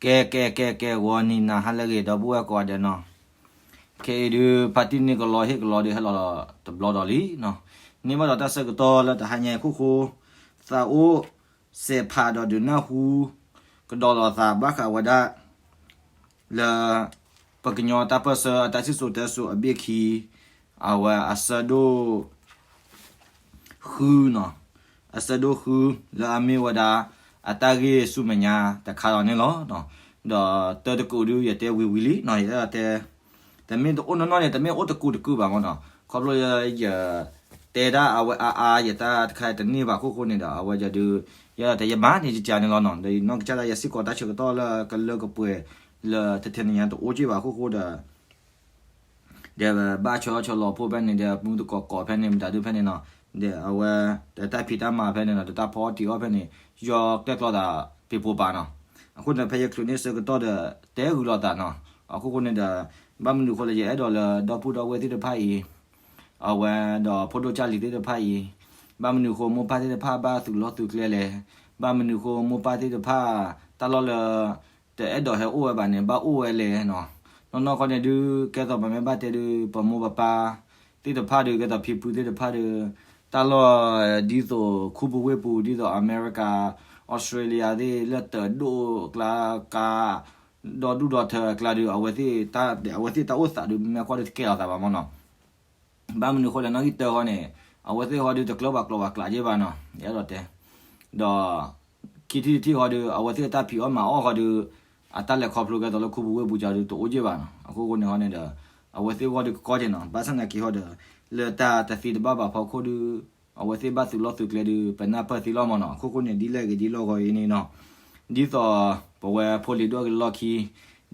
ကဲ ကဲ ကဲ ကဲ ဂီၤနံၤနၤဟါလၢအဂ့ၤ ဒီပုၢ်ဝဲၢ်ကိးဂၤဒဲးနီၤ. ခဲအံၤဒုး ဖါတံၢ်န့ၣ်ကလီဟ့ၣ်ကလီဒုး ဟဲလီၤဒီးတဘျီဒီးလံနီၤ. န့ၢ်ဘၣ်ဒီးတၢ်ဆၢကတီၢ်လၢတဟါညါအံၤအခိၣ်ဃိ သးအိၣ်စဲးဖးဒီးဒုးနၢ်ဟူ ကဒီးလိာ်သးဘၣ်ဃးဝဲဒၣ် လၢ ပကညီတၢ်ပၢၢ်ဆၢအတၢ်စံၣ်စိၤတဲစိၤအဘ့ၣ်ခံ အဝဲအဆၢဒိၣ် ဃုနီၤ, အဆၢဒိၣ်ဃု လၢအမ့ၢ်ဝဲဒၣ် အတၢ်ဂ့ၢ်ဆူမဲာ်ညါတခါလီၤန့ၣ်လီၤ. ဒီးတၢ်တကူးဒုး ယတဲဝံၤဝံၤလံနီၤ, ယအဲၣ်ဒိးတဲ တမ့ၢ်တအိၣ်နီၢ်နီၢ်န့ၣ် တမ့ၢ်အိၣ်တကူးတကူးဘၣ်မ့ၢ်နီၤ, ခီဖျိယ တဲဒၣ်အဝဲအါအါ ယတၢ်တခါ တန့ၢ်ဘၣ်အခိၣ်ဃိန့ၣ်ဒီး အဝဲဒုး ယအဲၣ်ဒိးတဲ ယမၤန့ၢ်ကကါန့ၣ်လီၤနီၤ. ဒီးယနီၢ်ကစၢ်ဒၣ် ယစ့ၢ်ကီးတၢ်ဆၢကတီၢ်လၢကလၢကပှဲၤ လၢတထဲန့ၣ်ညါတအိၣ်က့ၢ်ဘၣ်အခိၣ်ဃိဒီး ဒီးဘၣ်ဆၢအီၣ်ဆၢလီၤဖိဖဲန့ၣ် ဒီးမူတကိးကိးဖဲန့ၣ် မတၤဒုဖဲန့ၣ်နီၤ, ဒီးအဝဲ ဒီးတၢ်ဖံးတၢ်မၤဖဲန့ၣ်နီၤ, ဒီးတၢ်ဖီအီၣ်တံၤအီၣ်ဖဲန့ၣ် ယီၤကျဲၣ်ကျီသးပ့ၤပိာ်ပၤနီၤ. အဃိန့ၣ် ဖဲယချုးန့ၢ်ဆၢကတီၢ်ဒီး တဲဂုာ်လိာ်သးနီၤ. အခိၣ်ဃိန့ၣ်ဒီး ဘၣ်မနုၤဃိလၢယအဲၣ်ဒိးလၢဒီပုၢ်ဒီဝဲၢ်သ့ၣ်တဖၣ်အံၤ အဝဲဒီးဖိဒိၣ်ကၢ်လံၤသ့ၣ်တဖၣ်အံၤ, ဘၣ်မနုၤဃိမိၢ်ပၢ်သ့ၣ်တဖၣ်ဘၣ်သုးလီၢ်သုးကျဲလဲၣ်, ဘၣ်မနုၤဃိမိၢ်ပၢ်သ့ၣ်တဖၣ် တၢ်လီၢ်လၢ တအဲၣ်ဒိးဟဲအိၣ်ဝဲဘၣ်န့ၣ် ဘၣ်အိၣ်ဝဲလဲၣ်နီၤ. နီၢ်နီၢ်ခီန့ၣ်ဒုး ကဲသိးပမ့ၢ်ဘၣ်တဲဒုး ပမိၢ်ပပၢ်သ့ၣ်တဖၣ်ဒုး ကဲသိးဖံဖုသ့ၣ်တဖၣ်ဒုး တၢ်လီၢ်ဒ်သိးခူပူၤဝ့ၢ်ပူၤ ဒ်သိးအမဲရကၤ အီစထြ့လယါသ့ၣ် လၢတၢ်ဒိၣ်အကျါကါ ဒီဒူၣ်ဒီထၢအကျါဒုး အဝဲသ့ၣ်တၢ်အိၣ်သးဒုး မ့ၢ်ကွၢ်ဒုးတကဲလီၤသးဘၣ်မ့ၢ်နီၤ. ဘၣ်မနုၤဃိလဲၣ် နီၣ်ဂံၢ်တၢဃီန့ၣ် အဝဲသ့ၣ်ဃီဒုး တကျၢၤဘၣ်ကျိးဘၣ်ကျးက့ၢ်ဘၣ်နီၤ, ယအဲၣ်ဒိးတဲ. ဒီး ခံထံၣ်တထံၣ်ဃီဒုး အဝဲသ့ၣ်တၢ်ဖံးအီၣ်မၤအီၣ်ဃီဒုး အတၢ်လဲၤခီဖျိကဲသိးလၢခူပူၤဝ့ၢ်ပူၤကီဒုး တအိၣ်က့ၢ်ဘၣ်နီၤ. အဃိဃိန့ၣ်ဃီန့ၣ်ဒီး အဝဲသ့ၣ်ဂီၢ်ဒုးကကီက့ၤနီၤ. ဘၣ်ဆၣ်သနာ်က့ဟီဒီး လၢတၢ်တသံတဘၣ်ဘၣ်ဖီခိၣ်ဒုး အဝဲသ့ၣ်ဘၣ်သုးလီၢ်သုးကျဲဒုး ပနၢ်ပၢၢ်သ့လီၤမ့ၢ်နီၤ. အဃိဃိန့ၣ် ဒ်လဲၣ်ဂ့ၤဒ်လဲၣ်ဂ့ၤအံၤန့ၣ်နီၤ, ဒ်သိး ပဝဲဖိလံၤဒိၣ်ဂ့ၤလၢလီၢ်ခံ,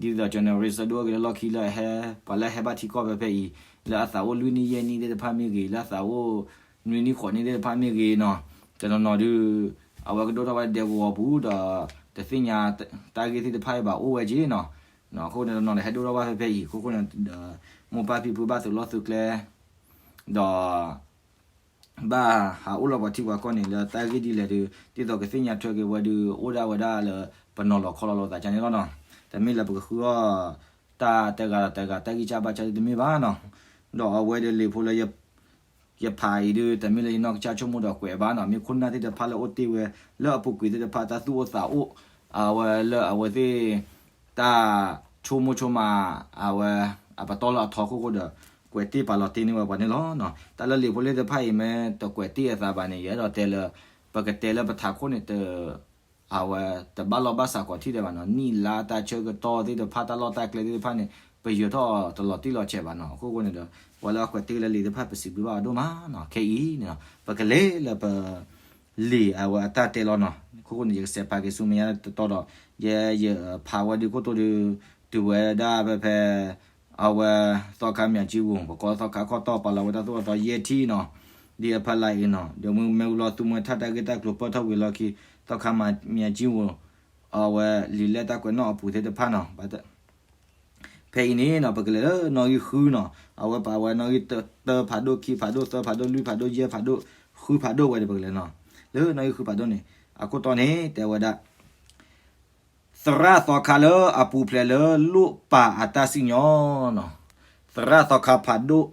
ဒ်သိး generation ဒိၣ်ဂ့ၤလၢလီၢ်ခံလၢအဟဲ ပှၤလၢအဟဲဘၣ်ထံကီၢ်ဖဲဖဲအံၤ လၢအသးအိၣ်လွံၢ်နံၣ်ယဲၢ်နံၣ်သ့ၣ်တဖၣ်မ့ၢ်ဂ့ၤ, လၢအသးအိၣ် နွံနံၣ်ဃိးနံၣ်သ့ၣ်တဖၣ်မ့ၢ်ဂ့ၤနီၤ, တနီၤနီၤဒုး အဝဲကဒိၣ်ထီၣ်ဝဲဒဲကဝီၤပူၤဒီး တသ့ၣ်ညါတၢ်ဂ့ၢ်သ့ၣ်တဖၣ်အံၤဘၣ်အိၣ်ဝဲက့ၢ်နီၤ. အဃိန့ၣ် တနီၤနီၤဒီးဟဲဒိၣ်ထီၣ်ဘၣ်ဖဲဖဲအံၤ အဃိဃိန့ၣ်ဒီး မိၢ်ပၢ်ဖံဖုဘၣ်သုးလီၢ်သုးကျဲ ဒီး ဘၣ်ဟးအိၣ်လီၤပှၤထံပှၤကီၢ်န့ၣ် လၢတၢ်ဂ့ၢ်ဒ်လဲၣ်ဒုး ဒ်သိးကသ့ၣ်ညါထွဲက့ၤဝဲဒုး အိၣ်ဒၣ်ဝဲဒၣ်လၢ ပနီၤလီၤခီလီၤလိာ်သးကန့ၣ်လီၤနီၤ. တမ့ၢ်လၢပကဃုအီၣ် တၢ်တဂၤဒီးတဂၤ တၢ်ဂံၢ်စၢ်ဘါစၢ်ဒုးတမ့ၢ်ဘၣ်နီၤ. ဒီးအဝဲဒီးလံာ်ဖိလၢ ယဖးအံၤဒုး တမ့ၢ်လၢယနီၢ်ကစၢ်ဆိကမိၣ်ဒီးကွဲးဘၣ်နီၤ, မ့ၢ်ခိၣ်နၢ်သ့ၣ်တဖၣ်လၢအိၣ်တ့ၢ်ဝဲ လၢအပူၤကွံာ်သ့ၣ်တဖၣ် တၢ်သူၣ်အိၣ်သးအိၣ် အဝဲလၢအဝဲသ့ၣ် တၢ်ဆိကမိၣ်ဆိကမး အဝဲ အပတီၢ်လၢအထီခိၣ်ဃိဒီး ကွဲးတ့ၢ်ပာ်လီၤတ့ၢ်န့ၢ်ဝဲပှၤန့ၣ်လီၤ. တၢ်လၢလံာ်ဖိလံာ်သ့ၣ်တဖၣ်အံၤ မ့ၢ်တကွဲးတ့ၢ်အသးဘၣ်န့ၣ် ယအဲၣ်ဒိးတဲလၢ ပကတဲလၢပထးခိၣ်န့ၣ် အဝဲတဘၣ်လီၢ်ဘၣ်စးကိးထံၣ်ဒဲးဘၣ်နီၤ, နံၣ်လါတၢ်ဆၢကတီၢ်သ့ၣ်တဖၣ် တၢ်လီၢ်တၢ်ကျဲသ့ၣ်တဖၣ်န့ၣ် ပယၢၤထီၣ်တလီၤတံၢ်လီၤဆဲးဘၣ်နီၤ. အဃိဃိန့ၣ်ဒီး ပှၤလၢအကွဲးတ့ၢ်လၢလံာ်သ့ၣ်တဖၣ် ပစံးဘျုးဘၣ်အဒိၣ်မးနီၤ. ခဲအံၤန့ၣ် ပကလဲၤလၢပ လံာ်အဝဲအတၢ်တဲလီၤနီၤ. အဃိဃိန့ၣ် ယကစဲးဖးက့ၤဆူမဲာ်ညါတတီဒီး ယဲယဖးဝဲဒုးခိၣ်တိဒုး တုၤဝဲဒၣ်ဖဲဖဲ အဝဲ သီခါမၠးကၠံဝူၤ ပကိးသီခါခီၣ်တီပာ်လီၤဝဲဒၣ်သိၣ်အသီယဲၢ်ထံၣ်နီၤ, ဒ်အဖီလာ်အံၤနီၤ, ဒီးမ့ၢ်မ့ၢ်ဝံၤလီၤ သုးမွဲထၣ်တၢ်ဂ့ၢ်တၢ်ကျိၤပၢၢ်ထီၣ်ဝံၤလီၢ်ခံ သီခါမၠးကၠံဝူၤ အဝဲလံာ်လဲၢ်တၢ်ကွဲးနီၣ်အပူၤသ့ၣ်တဖၣ်နီၤ. ဖဲအံၤန့ၣ်နီၤ ပကလဲၤလၢနီၣ်ဂံၢ်ဃုနီၤ, အဝဲပာ်ဝဲနီၣ်ဂံၢ်တၢဖးဒိၣ် ခံဖးဒိၣ် သၢဖးဒိၣ် လွံၢ်ဖးဒိၣ် ယဲၢ်ဖးဒိၣ် ဃုဖးဒိၣ်ဝဲန့ၣ်ပကလဲၤနီၤ. လၢနီၣ်ဂံၢ်ဃုဖးဒိၣ်န့ၣ် အခိၣ်တီန့ၣ် တဲဝဲဒၣ် သရၣ်သီခါလၢအပူၤဖျဲးလၢလိၣ်ပာ်အတၢ်စံၣ်ညီနီၤ. သရၣ်သီခါဖးဒိၣ်,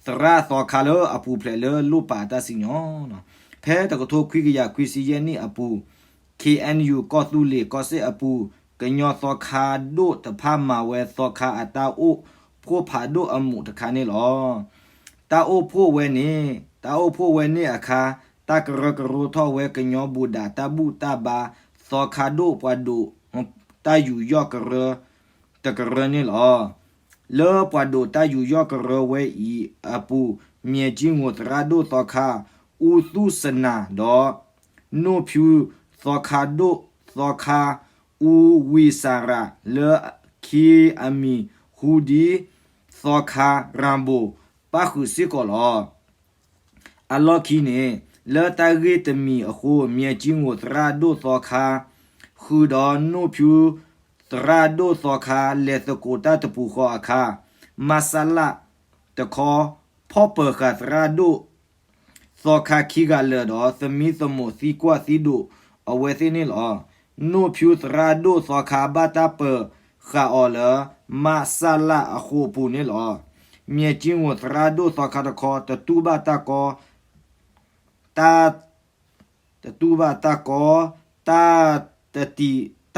သရၣ်သီခါလၢအပူၤဖျဲးလၢလိၣ်ပာ်အတၢ်စံၣ်ညီနီၤ. ဖဲတကထိခွံကယၤခွံဆံယဲၢ်နံၣ်အပူၤ ခ့ၣ်အဲၣ်ယူၣ် ကီၢ်သူလ့ၤကီၢ်စဲၣ်အပူၤ ကညီသီခါဒိၣ်တဖၣ်မၤဝဲသီခါအတၢ်အိၣ်ဖှိၣ်ဖးဒိၣ်အမူးတခါန့ၣ်လီၤ. တၢ်အိၣ်ဖှိၣ်ဝဲန့ၣ်, တၢ်အိၣ်ဖှိၣ်ဝဲန့ၣ်အခါ တၢ်ကရၢကရိထီၣ်ဝဲကညီဘူးဒးတၢ်ဘူၣ်တၢ်ဘါ သီခါဒိၣ်ပှၤဒိးတၢ်ယူးယီၣ်ကရၢ တကရၢန့ၣ်လီၤ. လၢပှၤဒိးတၢ်ယူးယီၣ်ကရၢဝဲအံၤအပူၤ မၠဲကၠံဝူၤသရၣ်ဒိၣ်သီခါ အူသူၣ်စနၢ်ဒီး နိၣ်ဖၠူသီခါဒိၣ်သီခါ အူဝံစၤရး လၢခံအမံၤဟူဒ် သီခါရၤဘိၣ် ပၣ်ဃုာ်စ့ၢ်ကီးလီၤ. အလီၢ်ခံန့ၣ် လၢတၢ်ဂ့ၢ်တမံၤအဃိ မၠဲကၠံဝူၤသရၣ်ဒိၣ်သီခါ ဃုာ်ဒီးနိၣ်ဖၠူသရၣ်ဒိၣ်သီခါ လဲၤသကိးတၢ်တပူၤဃီအခါ မၤစၢ်လၣ်တခီ ဖီၣ်ပၢၤဃာ်သရၣ်ဒိၣ်သီခါခံဂၤလၢာ်ဒီး သမံသမိးသံကွၢ်သံဒိးအဝဲသ့ၣ်န့ၣ်လီၤ. နိၣ်ဖၠူသရၣ်ဒိၣ်သီခါဘၣ်တၢ်ပၢၤဃာ်အီၤလၢ မးစၢ်လၣ်အဃိာ်ပူၤန့ၣ်လီၤ. မၠဲၣ်ကၠံငိၣ်သရၣ်ဒိၣ်သီခါတခီ တတူၢ်ဘၣ်တၢ်ကီ တၢ် တတူၢ်ဘၣ်တၢ်ကီ တၢ်တ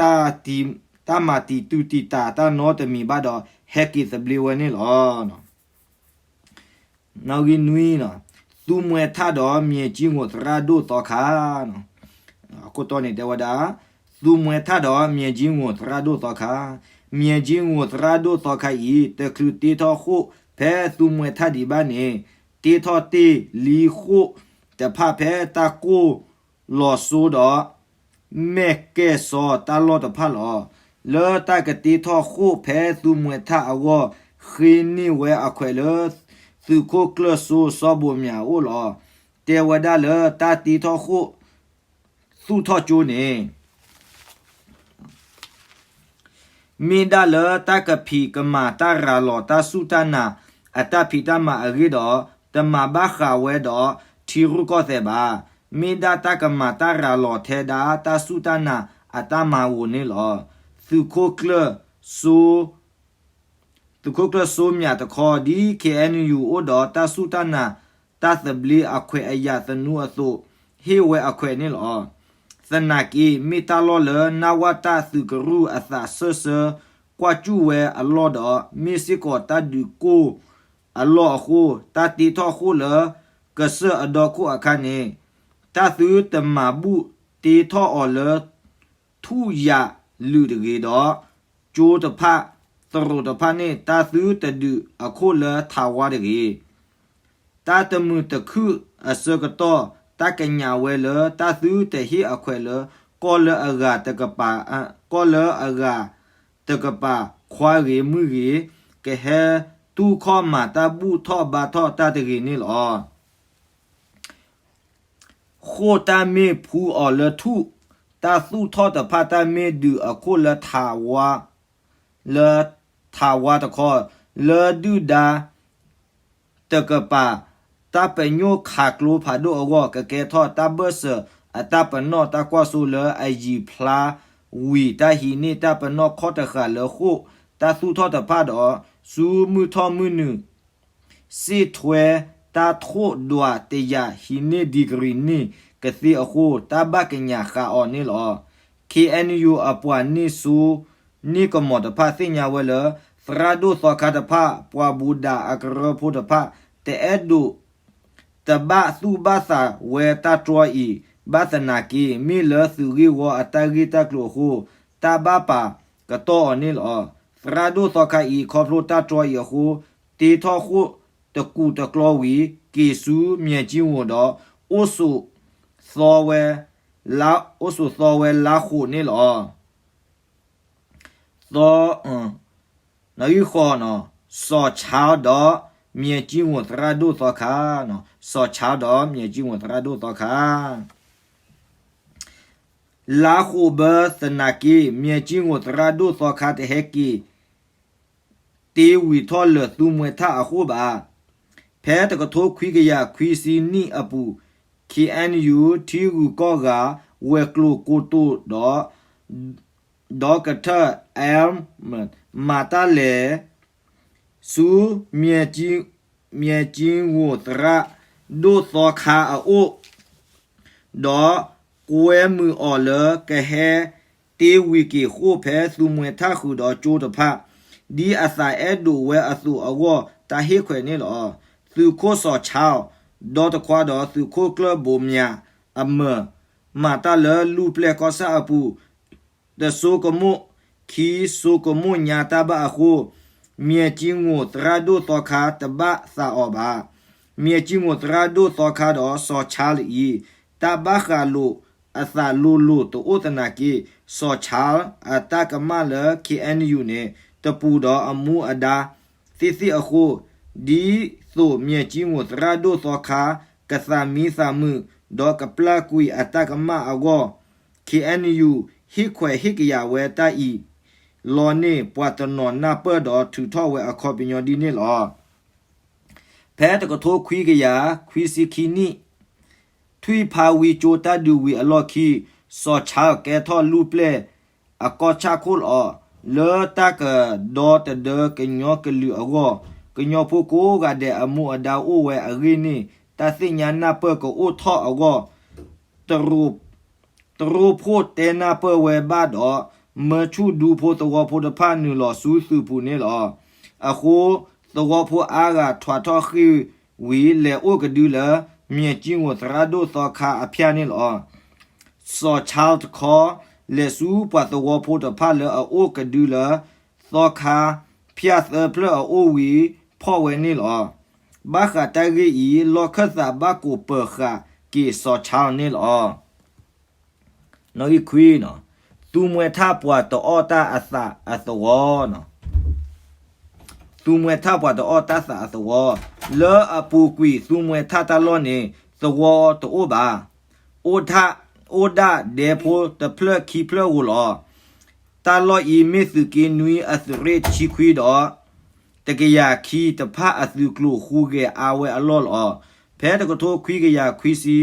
တံာ် တၢ်တံာ် တၢ်မၤတံာ်တူၢ်တံာ်တာ်တၢ်နီတမံၤဘၣ်ဒီး ဟဲက့ၤသဘျ့ဝဲန့ၣ်လီၤ. နီၣ်ဂံၢ်နွံ, သူမှဲထၣ်ဒီးမၠဲၣ်ကၠံငိၣ်သရၣ်ဒိၣ်သီခါ, အခိၣ်တီန့ၣ်တဲဝဲဒၣ်, သူမှဲထၣ်ဒီးမၠဲၣ်ကၠံငိၣ်သရၣ်ဒိၣ်သီခါ, မၠဲၣ်ကၠံငိၣ်သရၣ်ဒိၣ်သီခါအံၤ တချုးတ့ထီၣ်ဃိၣ်ဖဲသူမှဲထၣ်ဒံးဘၣ်န့ၣ်, တ့ထီၣ်တ့ၢ်လံဃိၣ်တဖၣ်ဖဲတၢ်ကိၢ်လီၤစိဒီး မဲာ်ကဲၣ်စီၤတၢ်လီၢ်တဖၣ်လီၤ. လၢတၢ်ကတ့ထီၣ်ဃိၣ်ဖဲသူမှဲထၣ်အဂီၢ် ဃ့န့ၢ်ဝဲအခွဲးလၢ သုးခိၣ်ကျၢၢ်စိစီဘိးမၠးအအိၣ်လီၤ. တဲဝဲဒၣ်လၢတၢ်တ့ထီၣ်ဃိၣ် သူၣ်ထီၣ်ကၠိန့ၣ် မ့ၢ်ဒၣ်လၢတၢ်ကဖံးကမၤတၢ်ရၤလီၤတၢ်စူၢ်တၢ်နာ်အတၢ်ဖံးတၢ်မၤအဂ့ၢ်ဒီး တမၤဘၣ်ဃးဝဲဒီးထံရူၢ်ကီၢ်သဲးဘၣ်. မ့ၢ်ဒၣ်တၢ်ကမၤတၢ်ရၤလီၤထဲဒၣ်တၢ်စူၢ်တၢ်နာ်အတၢ်မၤဧိၤန့ၣ်လီၤ. သုးခိၣ်ကျၢၢ်စိ သုးခိၣ်ကျၢၢ်စိမၠးတခီ ဒ် ခ့ၣ်အဲၣ်ယူၣ် အိၣ်ဒီးတၢ်စူၢ်တၢ်နာ် တၢ်သဘျ့အခွဲးအယာ်သနူအသိး ဟ့ၣ်ဝဲအခွဲးန့ၣ်လီၤ. သနာ်က့ မ့ၢ်တၢ်လီၢ်လၢ နဝတ သုးကရူၢ်အသးစၢၢ်ဆၢ ကွၢ်စူၣ်ဝဲအလီၢ်ဒီး မ့ၢ်စ့ၢ်ကီးတၢ်ဒုးကိၢ်အလီၢ်အဃိ တၢ်တ့ထီၣ်ဃိၣ်လၢ ကစၢၢ်အဒီခိၣ်အခါန့ၣ် တၢ်သုတမၤဘူၣ်တ့ထီၣ်အီၤလၢ ထူၣ်ယၤလုာ်တဂ့ၤဒီး ကၠိတဖၣ် သရိာ်တဖၣ်န့ၣ် တၢ်သုတဒုးအခိၣ်လၢထးဝါတဂ့ၤ. တၢ်တမုာ်တခုၣ်အဆၢကတီၢ် တၢ်ကညးဝဲလၢ တၢ်သုတဟ့ၣ်အခွဲးလၢ ကီၢ်လၢအဂၤတကပၤ ကီၢ်လၢအဂၤတကပၤ ခွါဂ့ၤမုၢ်ဂ့ၤ ကဟဲတူၢ်ခီၣ်မၤတၢ်ဘူၣ်ထီၣ်ဘါထီၣ်တၢ်တဂ့ၤန့ၣ်လီၤ. ဃိၣ်တၢ်မ့ၢ်ဖှူအီၤလၢထူၣ်, တၢ်သူၣ်ထီၣ်တဖၣ်တၢ်မ့ၢ်ဒုးအခိၣ်လၢထးဝါ, လၢထးဝါတခီ, လၢဒုၣ်ဒါတကပၤ တၢ်ပညိၣ်ခးကျိဖးဒိၣ်အဂီၢ် ကကဲထီၣ်တၢ်ဘၢၣ်စၢၤအတၢ်ပနီၣ်တၢ်ကွၢ်စိလၢအယံၤဖျါဝံၤ တၢ်ဟံးန့ၢ်တၢ်ပနီၣ်ခီၣ်တဃာ်လၢဃိၣ်တၢ်သူၣ်ထီၣ်တဖၣ်ဒီး ဆူမုၢ်ထီၣ်မုၢ်နုာ် စ့ၣ်ထွဲတၢ်ထိၣ်ဒွးတယာ်ဟံးန့ၢ် degree န့ၣ်ကသ့အဃိ တၢ်ဘၣ်ကညးဃာ်အီၤန့ၣ်လီၤ. ခ့ၣ်အဲၣ်ယူၣ် အပှၤန့ၢ်စိန့ၢ်ကမီၤတဖၣ်သ့ၣ်ညါဝဲလၢ သရၣ်ဒိၣ်သီခါတဖၣ် ပှၤဘူးဒးအကရၢဖိတဖၣ် တအဲၣ်ဒိး တဘၣ်သူၣ်ဘၣ်သးဝဲတၢ်တြီအံၤ ဘၣ်သနာ်က့ မ့ၢ်လၢသုးဂ့ၢ်ဝီအတၢ်ဂ့ၢ်တၢ်ကျိၤအဃိ တၢ်ဘၣ်ပာ်ကတီၢ်အီၤန့ၣ်လီၤ. သရၣ်ဒိၣ်သီခါအံၤ ခီဖျိတၢ်တြီအံၤအဃိ တ့ထီၣ်ဃိၣ်တကူးတကျီဝံၤ က့ၤဆူမၠဲၣ်ကၠံဝိၤဒီး အိၣ်ဆိးသီဝဲ အိၣ်ဆိးသီဝဲလါဃိးန့ၣ်လီၤ. သီ နဂံၢ်ဃီနီၤ စီၤဆါဒီးမၠဲၣ်ကၠံဝိၣ်သရၣ်ဒိၣ်သီခါ, စီၤဆါဒီးမၠဲၣ်ကၠံဝိၣ်သရၣ်ဒိၣ်သီခါ လါဃိးဘၢသနာ်က့ မၠဲၣ်ကၠံဝိၣ်သရၣ်ဒိၣ်သီခါတဟဲက့ၤ တ့ဝံၤထီၣ်လၢာ်သူမှဲထၣ်အဃိဘၣ်. ဖဲတကထိခွံကယၤခွံဆံနံၣ်အပူၤ ခ့ၣ်အဲၣ်ယူၣ် ထံဂုၤကီၢ်ဂၤ ဝဲၤကျိၤကိတိာ်ဒီး ဒီကထၢၣ် L မၤတၢ်လဲၤ ဆူ မၠဲၣ်ကၠံဝိၣ်သရၣ်ဒိၣ်သီခါအအိၣ် ဒီးကွဲမုာ်အီၤလၢကဟဲတ့ဝံၤက့ၤဃိၣ်ဖဲသူမှဲထၣ်ဃုာ်ဒီးကၠိတဖၣ် ဒ်အသးအဲၣ်ဒိးဝဲအသိးအဂီၢ် တၢ်ဟ့ၣ်ခွဲးန့ၣ်လီၤ. သုးခိၣ်စီၤဆါ ဒီတခွါဒီးသုးခိၣ်ကျၢၢ်ဘိးမၠးအမၢ် မၤတၢ်လၢလူၢ်ပျဲၢ်ကီၢ်ဆၣ်အပူၤ တဆိကမိၣ်ခံဆိကမိၣ်ညါတၢ်ဘၣ်အဃိ မၠဲၣ်ကၠံဝိၣ်သရၣ်ဒိၣ်သီခါတဘၣ်သးအီၤဘၣ်. မၠဲၣ်ကၠံဝိၣ်သရၣ်ဒိၣ်သီခါဒီးစီၤဆါလၢအံၤ တၢ်ဘၣ်ဃးလိာ်အသးလိၤလိၤတအိၣ်သနာ်က့ စီၤဆါအတၢ်ကမၣ်လၢ ခ့ၣ်အဲၣ်ယူၣ်န့ၣ် တပူၤဒီးအမူအဒါသ့ၣ်သ့ၣ်အဃိ ဒ်သိးမၠဲၣ်ကၠံဝိၣ်သရၣ်ဒိၣ်သီခါ ကသးမံသးမုာ် ဒီးကပျၢ်ကွံာ်အတၢ်ကမၣ်အဂီၢ် ခ့ၣ်အဲၣ်ယူၣ် ဟ့ၣ်ခွဲးဟ့ၣ်ကယာ်ဝဲတၢ်အံၤ လီန့ၢ်ပှၤတနီၤနၢ်ပၢၢ်ဒီးထုးထီၣ်ဝဲအခီပညီဒ်န့ၣ်လီၤ. ဖဲတကထိခွံကယၤခွံဆံခံနံၣ် ထွံၣ်ဖါဝံကၠိတၢ်ဒုးဝံၤအလီၢ်ခံ စီၤဆါကဲထီၣ်လူၢ်ပျဲၢ်အကီၢ်ဆၣ်ခိၣ်လီၤ. လၢတၢ်ကဒီသဒၢကညီကလုာ်အဂီၢ်, ကညီဖိကိးဂၤဒဲးအမူအဒါအိၣ်ဝဲအဂ့ၢ်န့ၣ် တၢ်သ့ၣ်ညါနၢ်ပၢၢ်ကအိၣ်ထီၣ်အဂီၢ်, တရူးဖိတဲနၢ်ပၢၢ်ဝဲဘၣ်ဒီး မၢဆူၣ်ဒူဖိသဝီဖိတဖၣ်နုာ်လီၤဆူသုးပူၤန့ၣ်လီၤ. အဃိ သဝီဖိအါဂၤထွဲထီၣ်ဃ့ၢ်ဝံၤ လဲၤအိၣ်ကဒုလၢ မၠဲၣ်ကၠံၣ်ဝိၣ်သရၣ်ဒိၣ်သီခါအဖၠၣ်န့ၣ်လီၤ. စီၤဆါတခီ လဲၤဆူပှၤသဝီဖိတဖၣ်လၢအအိၣ်ကဒုလၢ သီခါဖၠၣ်သၢဖျၢၣ်အအိၣ်ဝံၤ ဖီၣ်ဝဲန့ၣ်လီၤ. ဘၣ်ဃးတၢ်ဂ့ၢ်အံၤ လီၢ်ခၢၣ်သးဘၣ်ကိးပၢၤဃာ်က့ၤစီၤဆါန့ၣ်လီၤ. နီၣ်ဂံၢ်ခွံ, သူမှဲထၣ်ပှၤတအီၣ်တၢ်အသးအသဝီ, သူမှဲထၣ်ပှၤတအီၣ်တၢ်သးအသဝီ, လၢအပူၤကွံာ်သူမှဲထၣ်တၢ်လီၢ်န့ၣ် သဝီတအိၣ်ဘၣ်. အိၣ်ဒၣ်, အိၣ်ဒၣ်ဒဲဖိတဖျၢၣ်ခံဖျၢၣ်ဧိၤလီၤ. တၢ်လီၢ်အံၤမ့ၢ်သုးက့နွံအသုးရ့ၣ်တဆံခွံဒီး တကယၤခံတဖၣ်အသုးကျိၤဃုဂဲၤအါဝဲအလီၢ်လီၤ. ဖဲတကထိခွံကယၤခွံဆံ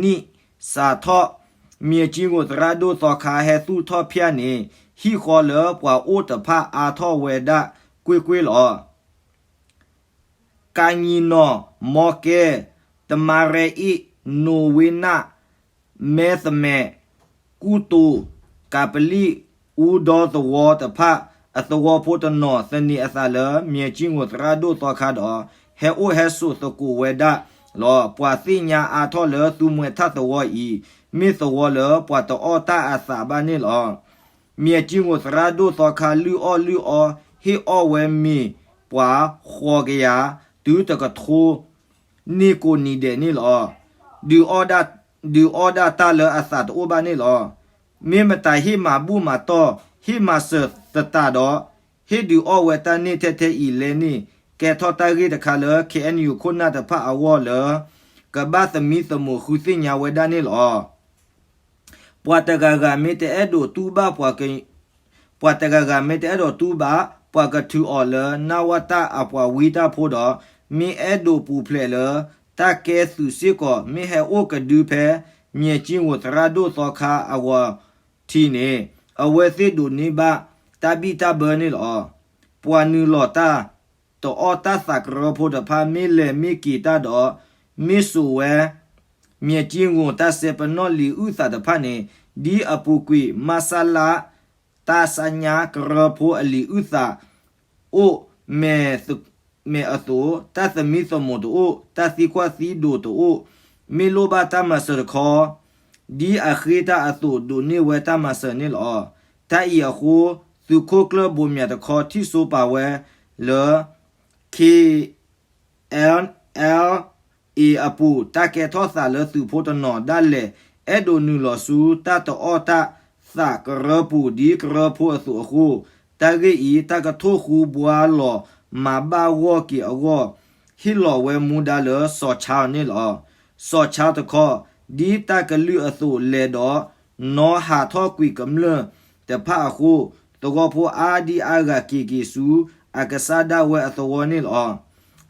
နံၣ်စးထီၣ် မၠဲၣ်ကၠံၣ်ဝိၣ်သရၣ်ဒိၣ်သီခါဟဲသူၣ်ထီၣ်ဖၠၣ်န့ၣ် ဟံၣ်ဃီလၢပှၤအိၣ်တဖၣ်အါထီၣ်ဝဲဒၣ်ကွ့ၢ်ကွ့ၢ်လီၤ. ကၣ်ညီၣ်နီၣ်, မီကဲ, တမါရဲအ့ၣ်, နိဝ့နၣ်, မဲသမး, ကူၣ်တိၤ, ကးပလံၣ်, အူဒီသဝီတဖၣ် အသဝီဖိတနီၤသန့ၤအသးလၢ မၠဲၣ်ကၠံၣ်ဝိၣ်သရၣ်ဒိၣ်သီခါဒီး ဟဲအိၣ်ဟဲဆိးသကိးဝဲဒၣ်လီၤ. ပှၤသ့ၣ်ညါအါထီၣ်လၢသူမှဲထၣ်သဝီအံၤ မ့ၢ်သဝီလၢပှၤတအီၣ်တၢ်အသးဘၣ်န့ၣ်လီၤ. မၠဲၣ်ကၠံၣ်ဝိၣ်သရၣ်ဒိၣ်သီခါလုၢ်အီၣ်လုၢ်အီ ဟ့ၣ်အီၣ်ဝဲမ့ၤပှၤဃိးကယၤ တုၤတကထိနံၣ်ကိးနံၤဒဲးန့ၣ်လီၤ. ဒုးအီၣ်ဒၣ်, ဒုးအီၣ်ဒၣ်တၢ်လၢအသးတအိၣ်ဘၣ်န့ၣ်လီၤ. မ့ၢ်မတၤဟ့ၣ်မၤဘူၣ်မၤတီၢ် ဟ့ၣ်မၤစၢၤသတးဒီး ဟ့ၣ်ဒုးအီၣ်ဝဲတၢ်န့ၣ်ထဲထဲအံၤလဲၣ်န့ၣ် ကဲထီၣ်တၢ်ဂ့ၢ်တခါလၢ ခ့ၣ်အဲၣ်ယူၣ် ခိၣ်နၢ်တဖၣ်အဂီၢ်လၢ ကဘၣ်သမံသမိးဃုသ့ၣ်ညါဝဲဒၣ်န့ၣ်လီၤ. ပှၤတဂၤဂၤမ့ၢ်တအဲၣ်ဒိးတူၢ်ဘၣ်ပှၤက, ပှၤတဂၤဂၤမ့ၢ်တအဲၣ်ဒိးတူၢ်ဘၣ် ပှၤကထုးအီၤလၢ နဝတ အပှၤဝံတၢ်ဖိဒီး မ့ၢ်အဲၣ်ဒိးပူၤဖျဲးလၢ တၢ်ကဲသုးစ့ၢ်ကီး မ့ၢ်ဟဲအိၣ်ကဒုဖဲ မၠဲၣ်ကၠံၣ်ဝိၣ်သရၣ်ဒိၣ်သီခါအဂီၢ်ထံးန့ၣ် အဝဲသ့ၣ်ဒိးန့ၢ်ဘၣ်တၢ်ဘံၣ်တၢ်ဘၢန့ၣ်လီၤ. ပှၤနုာ်လီၤတၢ် တအီၣ်တၢ်သးကရၢဖိတဖၣ် မ့ၢ်လဲၤမ့ၢ်က့ၤတၢ်ဒီး မ့ၢ်စိာ်ဝဲ မၠဲၣ်ကၠံၣ်ဝိၣ်တၢ်စဲပနီၣ်လံာ်အုၣ်သးတဖၣ်န့ၣ် ဒ်အပူၤကွံာ် မဆလ တၢ်ဆါညါကရၢဖိအလံာ်အုၣ်သးအိၣ် မဲာ်အသိး တၢ်သမံသမိးတအိၣ် တၢ်သံကွၢ်သံဒိးတအိၣ် မ့ၢ်လိၣ်ဘၣ်တၢ်မၤစၢၤတခီ ဒ်အဃ့တၢ်အသိး ဒိးန့ၢ်ဝဲတၢ်မၤစၢၤန့ၣ်လီၤ. တၢ်အံၤအဃိ သုးခိၣ်ကျၢၢ်ဘိးမၠးတခီ ထံၣ်စိပာ်ဝဲလၢ ခ့ၣ် အဲလ် အပူၤ တၢ်ကဲထီၣ်သးလၢသုးဖိတနီၤဒၣ်လဲာ် အဲၣ်ဒိးနုာ်လီၤဆူတၢ်တအီၣ်တၢ်သးကရၢပူၤ ဒ်ကရၢဖိအသိးအဃိ တၢ်ဂ့ၢ်အံၤ တၢ်ကထိၣ်ဃူဘှါလီၤမၤဘၣ်ဂီၢ်က့ၤအဂီၢ် ဟ့ၣ်လီၤဝဲမူဒါလၢစီၤဆါန့ၣ်လီၤ. စီၤဆါတခီ ဒ်တၢ်ကလုၢ်အသိးလဲၤဒီး နီဟးထီၣ်ကွံာ်ကမျၢၢ်တဖၣ်အဃိ သဝီဖိအါဒံအါဂၤက့ၤက့ၤဆူ အကစၢ်ဒၣ်ဝဲအသဝီန့ၣ်လီၤ.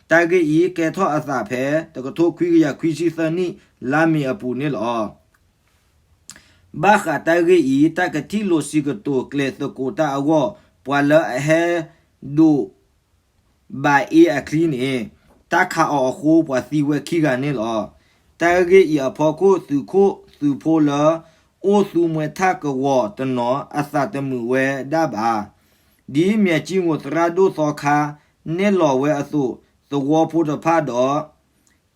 တၢ်ဂ့ၢ်အံၤ ကဲထီၣ်အသးဖဲ တကထိခွံကယၤခွံဆံသၢနံၣ် လါမ့ၤအပူၤန့ၣ်လီၤ. ဘၣ်ဃးတၢ်ဂ့ၢ်အံၤ တၢ်ကထံၣ်လိာ်စံးကတိၤကျဲၤသကိးတၢ်အဂီၢ် ပှၤလၢအဟဲဒိး ဘၣ်အ့အချံန့ၣ် တၢ်ခးအီၤအဃိ ပှၤသံဝဲခံဂၤန့ၣ်လီၤ. တၢ်ဂ့ၢ်အံၤအဖီခိၣ် သုးခိၣ်သုးဖိလၢ အိၣ်သူမှဲထၣ်ကဝီၤတနီၤ အသးတမုာ်ဝဲဒၣ်ဘၣ်. ဒ်မၠဲၣ်ကၠံၣ်ဝိၣ်သရၣ်ဒိၣ်သီခါ နဲၣ်လီၤဝဲအသိး သဝီဖိတဖၣ်ဒီး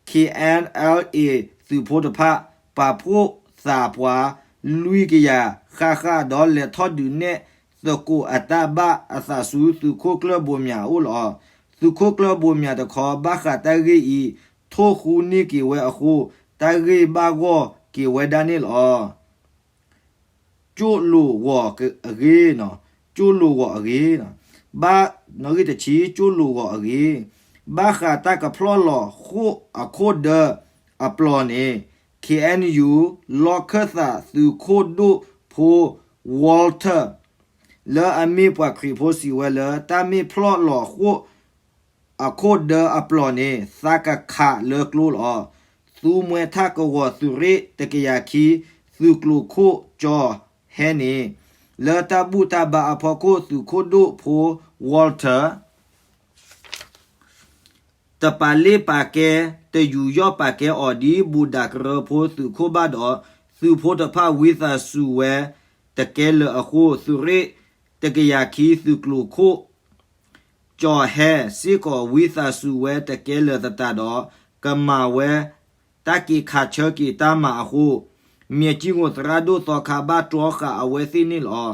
ခ့ၣ်အဲၣ်အလ်အ့ သုးဖိတဖၣ် ပာ်ဖှိၣ်သးပှၤ လွံၢ်ကယၤဃၣ်ဃၣ် ဒီးလဲၤထီၣ်ဒုးနဲၣ်သကိးအတၢ်ဘၣ်အသးဆူသုးခိၣ်ကျၢၢ်ဘိးမၠးအအိၣ်လီၤ. သုးခိၣ်ကျၢၢ်ဘိးမၠးတခီ ဘၣ်ဃးတၢ်ဂ့ၢ်အံၤ ထိၣ်ဃူန့ၢ်က့ၤဝဲအဃိ တၢ်ဂ့ၢ်ဘၣ်ဂီၢ်က့ၤဝဲဒၣ်န့ၣ်လီၤ. ကၠိၣ်လိာ်ဂီၤအဂ့ၢ်, ကၠိၣ်လိာ်ဂီၤအဂ့ၢ်, ဘၣ်, နီၣ်ဂံၢ်တဆံ ကၠိၣ်လိာ်ဂီၤအဂ့ၢ်, ဘၣ်ဃးတၢ်ကဖျီၣ်လီၤဃိၣ်အခိၣ်ဒၢအပျီၢ်န့ၣ် ခ့ၣ်အဲၣ်ယူၣ် လီၢ်ခၢၣ်သးသုးခိၣ်ဒိၣ်ဖိ Walter လၢအမ့ၢ်ပှၤခရံာ်ဖိစံးဝဲလၢ တၢ်မ့ၢ်ဖျီၣ်လီၤဃိၣ် အခိၣ်ဒၢအပျီၢ်န့ၣ် သးကခးလၢကျိလီၤ. သူမှဲထၣ်ကဝီၤသုးရ့ၣ်တကယၤခံ သုးကျိၤခိၣ်ကၠီၤဟဲန့ၣ် လၢတၢ်ဘူၣ်တၢ်ဘါအဖီခိၣ် သုးခိၣ်ဒိၣ်ဖိ Walter တပာ်လ့ၣ်ပာ်ကဲ တယူးယီၣ်ပာ်ကဲအီၤဒ် ဘူၣ်ဒၣ်ကရၢဖိသုးခိၣ်ဘၣ်ဒီး သုးဖိတဖၣ်ဝံသးစူၤဝဲတကဲလၢာ်အဃိ သုးရ့ၣ်တကယၤခံ သုးကျိၤခိၣ် ကၠီၤဟဲစ့ၢ်ကီးဝံသးစူၤဝဲတကဲလၢာ်သတးဒီး ကမၤဝဲတၢ်က့ၤခးဆၢက့ၤတၢ်မၤအဃိ မၠဲၣ်ကၠံၣ်ငိၣ်သရၣ်ဒိၣ်သီခါဘၣ်တြီဃာ်အဝဲသ့ၣ်န့ၣ်လီၤ.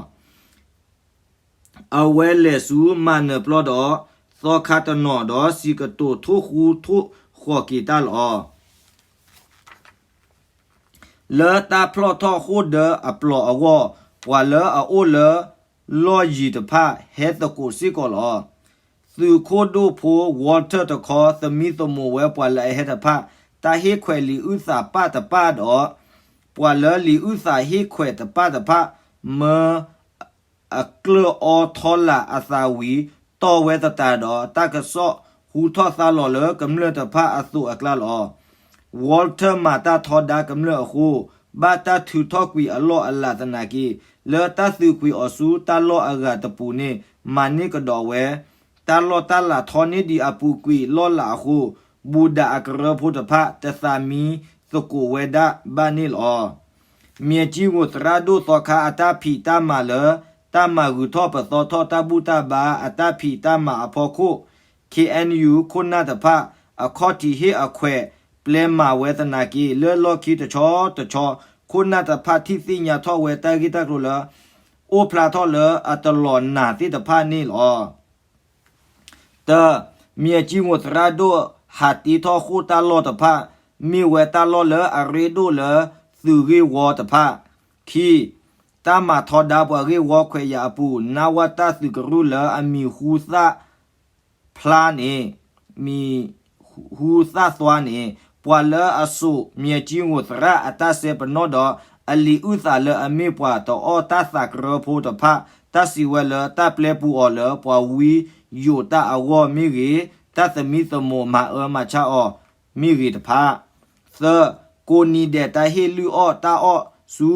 အဝဲလဲၤဆူမၤနၢၤပျီဒီး သီခါတနီၤဒီးစံးကတိၤထိၣ်ဃူထိၣ်ဃီၤက့ၤတၢ်လီၤ. လၢတၢ်ဖျီၣ်ထီၣ်ဃိၣ်ဒၢအပျီၤအဂီၢ် ပှၤလၢအအိၣ်လၢလီၢ်ယံၤတဖၣ်ဟဲသကိးစ့ၢ်ကီးလီၤ. သုးခိၣ်ဒိၣ်ဖိ Walter တခီ သမံသမိးဝဲပှၤလၢအဟဲတဖၣ် တၢ်ဟ့ၣ်ခွဲးလံာ်အုၣ်သးပၣ်တပၣ်ဒီး ပှၤလၢလံာ်အုၣ်သးဟ့ၣ်ခွဲးတပၣ်တဖၣ် မၢ အကျၢၢ်အီထီလာ်အသးဝံၤ တီၢ်ဝဲသတးဒီး တၢ်ကစီၣ်ဟူထီၣ်သါလီၤလၢကမျၢၢ်တဖၣ်အသိးအကျါလီၤ. Walter မၤတၢ်ထီဒါကမျၢၢ်အဃိ ဘၣ်တၢ်ထုးထီၣ်ကွံာ်အလီၢ်အလၤသနာ်က့ လၢတၢ်သုးကွံာ်အီၤဆူတၢ်လီၢ်အဂၤတပူၤန့ၣ် မၤန့ၢ်ကဒီးဝဲ တၢ်လီၢ်တၢ်လၤထီန့ၢ်ဒံးအပူၤကွံာ်လီၢ်လၤအဃိ ဘူၣ်ဒၣ်အကရၢဖိတဖၣ် တသးမံသကိးဝဲဒၣ်ဘၣ်န့ၣ်လီၤ. မၠဲၣ်ကၠံၣ်ငိၣ်သရၣ်ဒိၣ်သီခါအတၢ်ဖံးတၢ်မၤလၢ တၢ်မၤဂုၤထီၣ်ပသီထီၣ်တၢ်ဘူၣ်တၢ်ဘါအတၢ်ဖံးတၢ်မၤအဖီခိၣ် K N U ခိၣ်နၢ်တဖၣ် အခီၣ်ထံးဟ့ၣ်အခွဲးပျဲမၤဝဲသနာ်က့ လၢလီၢ်ခံတဆီတဆီ ခိၣ်နၢ်တဖၣ်ထံၣ်သ့ၣ်ညါထီၣ်ဝဲတၢ်ဂ့ၢ်တၢ်ကျိၤလၢ အိၣ်ဖျါထီၣ်လၢအတလီၤနာ်သ့ၣ်တဖၣ်န့ၣ်လီၤ. တၢ, မၠဲၣ်ကၠံၣ်ငိၣ်သရၣ်ဒိၣ်ဟးတ့ထီၣ်ဃိၣ်တၢ်လီၢ်တဖၣ် မ့ၢ်ဝဲတၢ်လီၢ်လၢအရ့ဒိၣ်လၢသုးဂ့ၢ်ဝီတဖၣ်. ခံ, တၢ်မၤထီဒါပှၤဂ့ၢ်ဝီခွဲးယာ်အပူၤ နဝတသုးကရူၢ်လၢအမံၤဟူသၣ်ဖျါန့ၣ် မံၤဟူသၣ်သွါန့ၣ် ပှၤလၢအစိာ်မၠဲၣ်ကၠံၣ်ငိၣ်သရၣ်အတၢ်စဲပနီၣ်ဒီး အလံာ်အုၣ်သးလၢအမ့ၢ်ပှၤတအီၣ်တၢ်သးကရၢဖိတဖၣ် တၢ်စံးဝဲလၢတၢ်ပျဲပူၤအီၤလၢပှၤဝံယိာ်တၢ်အဂီၢ်မ့ၢ်ဂ့ၤ, တၢ်သမံသမိးမၤအၢမၤဆါအီၤမ့ၢ်ဂ့ၤတဖၣ်. သၢ, ကိးနံၤဒဲးတၢ်ဟ့ၣ်လုၢ်အီၣ်တၢ်အီၣ်ဆူ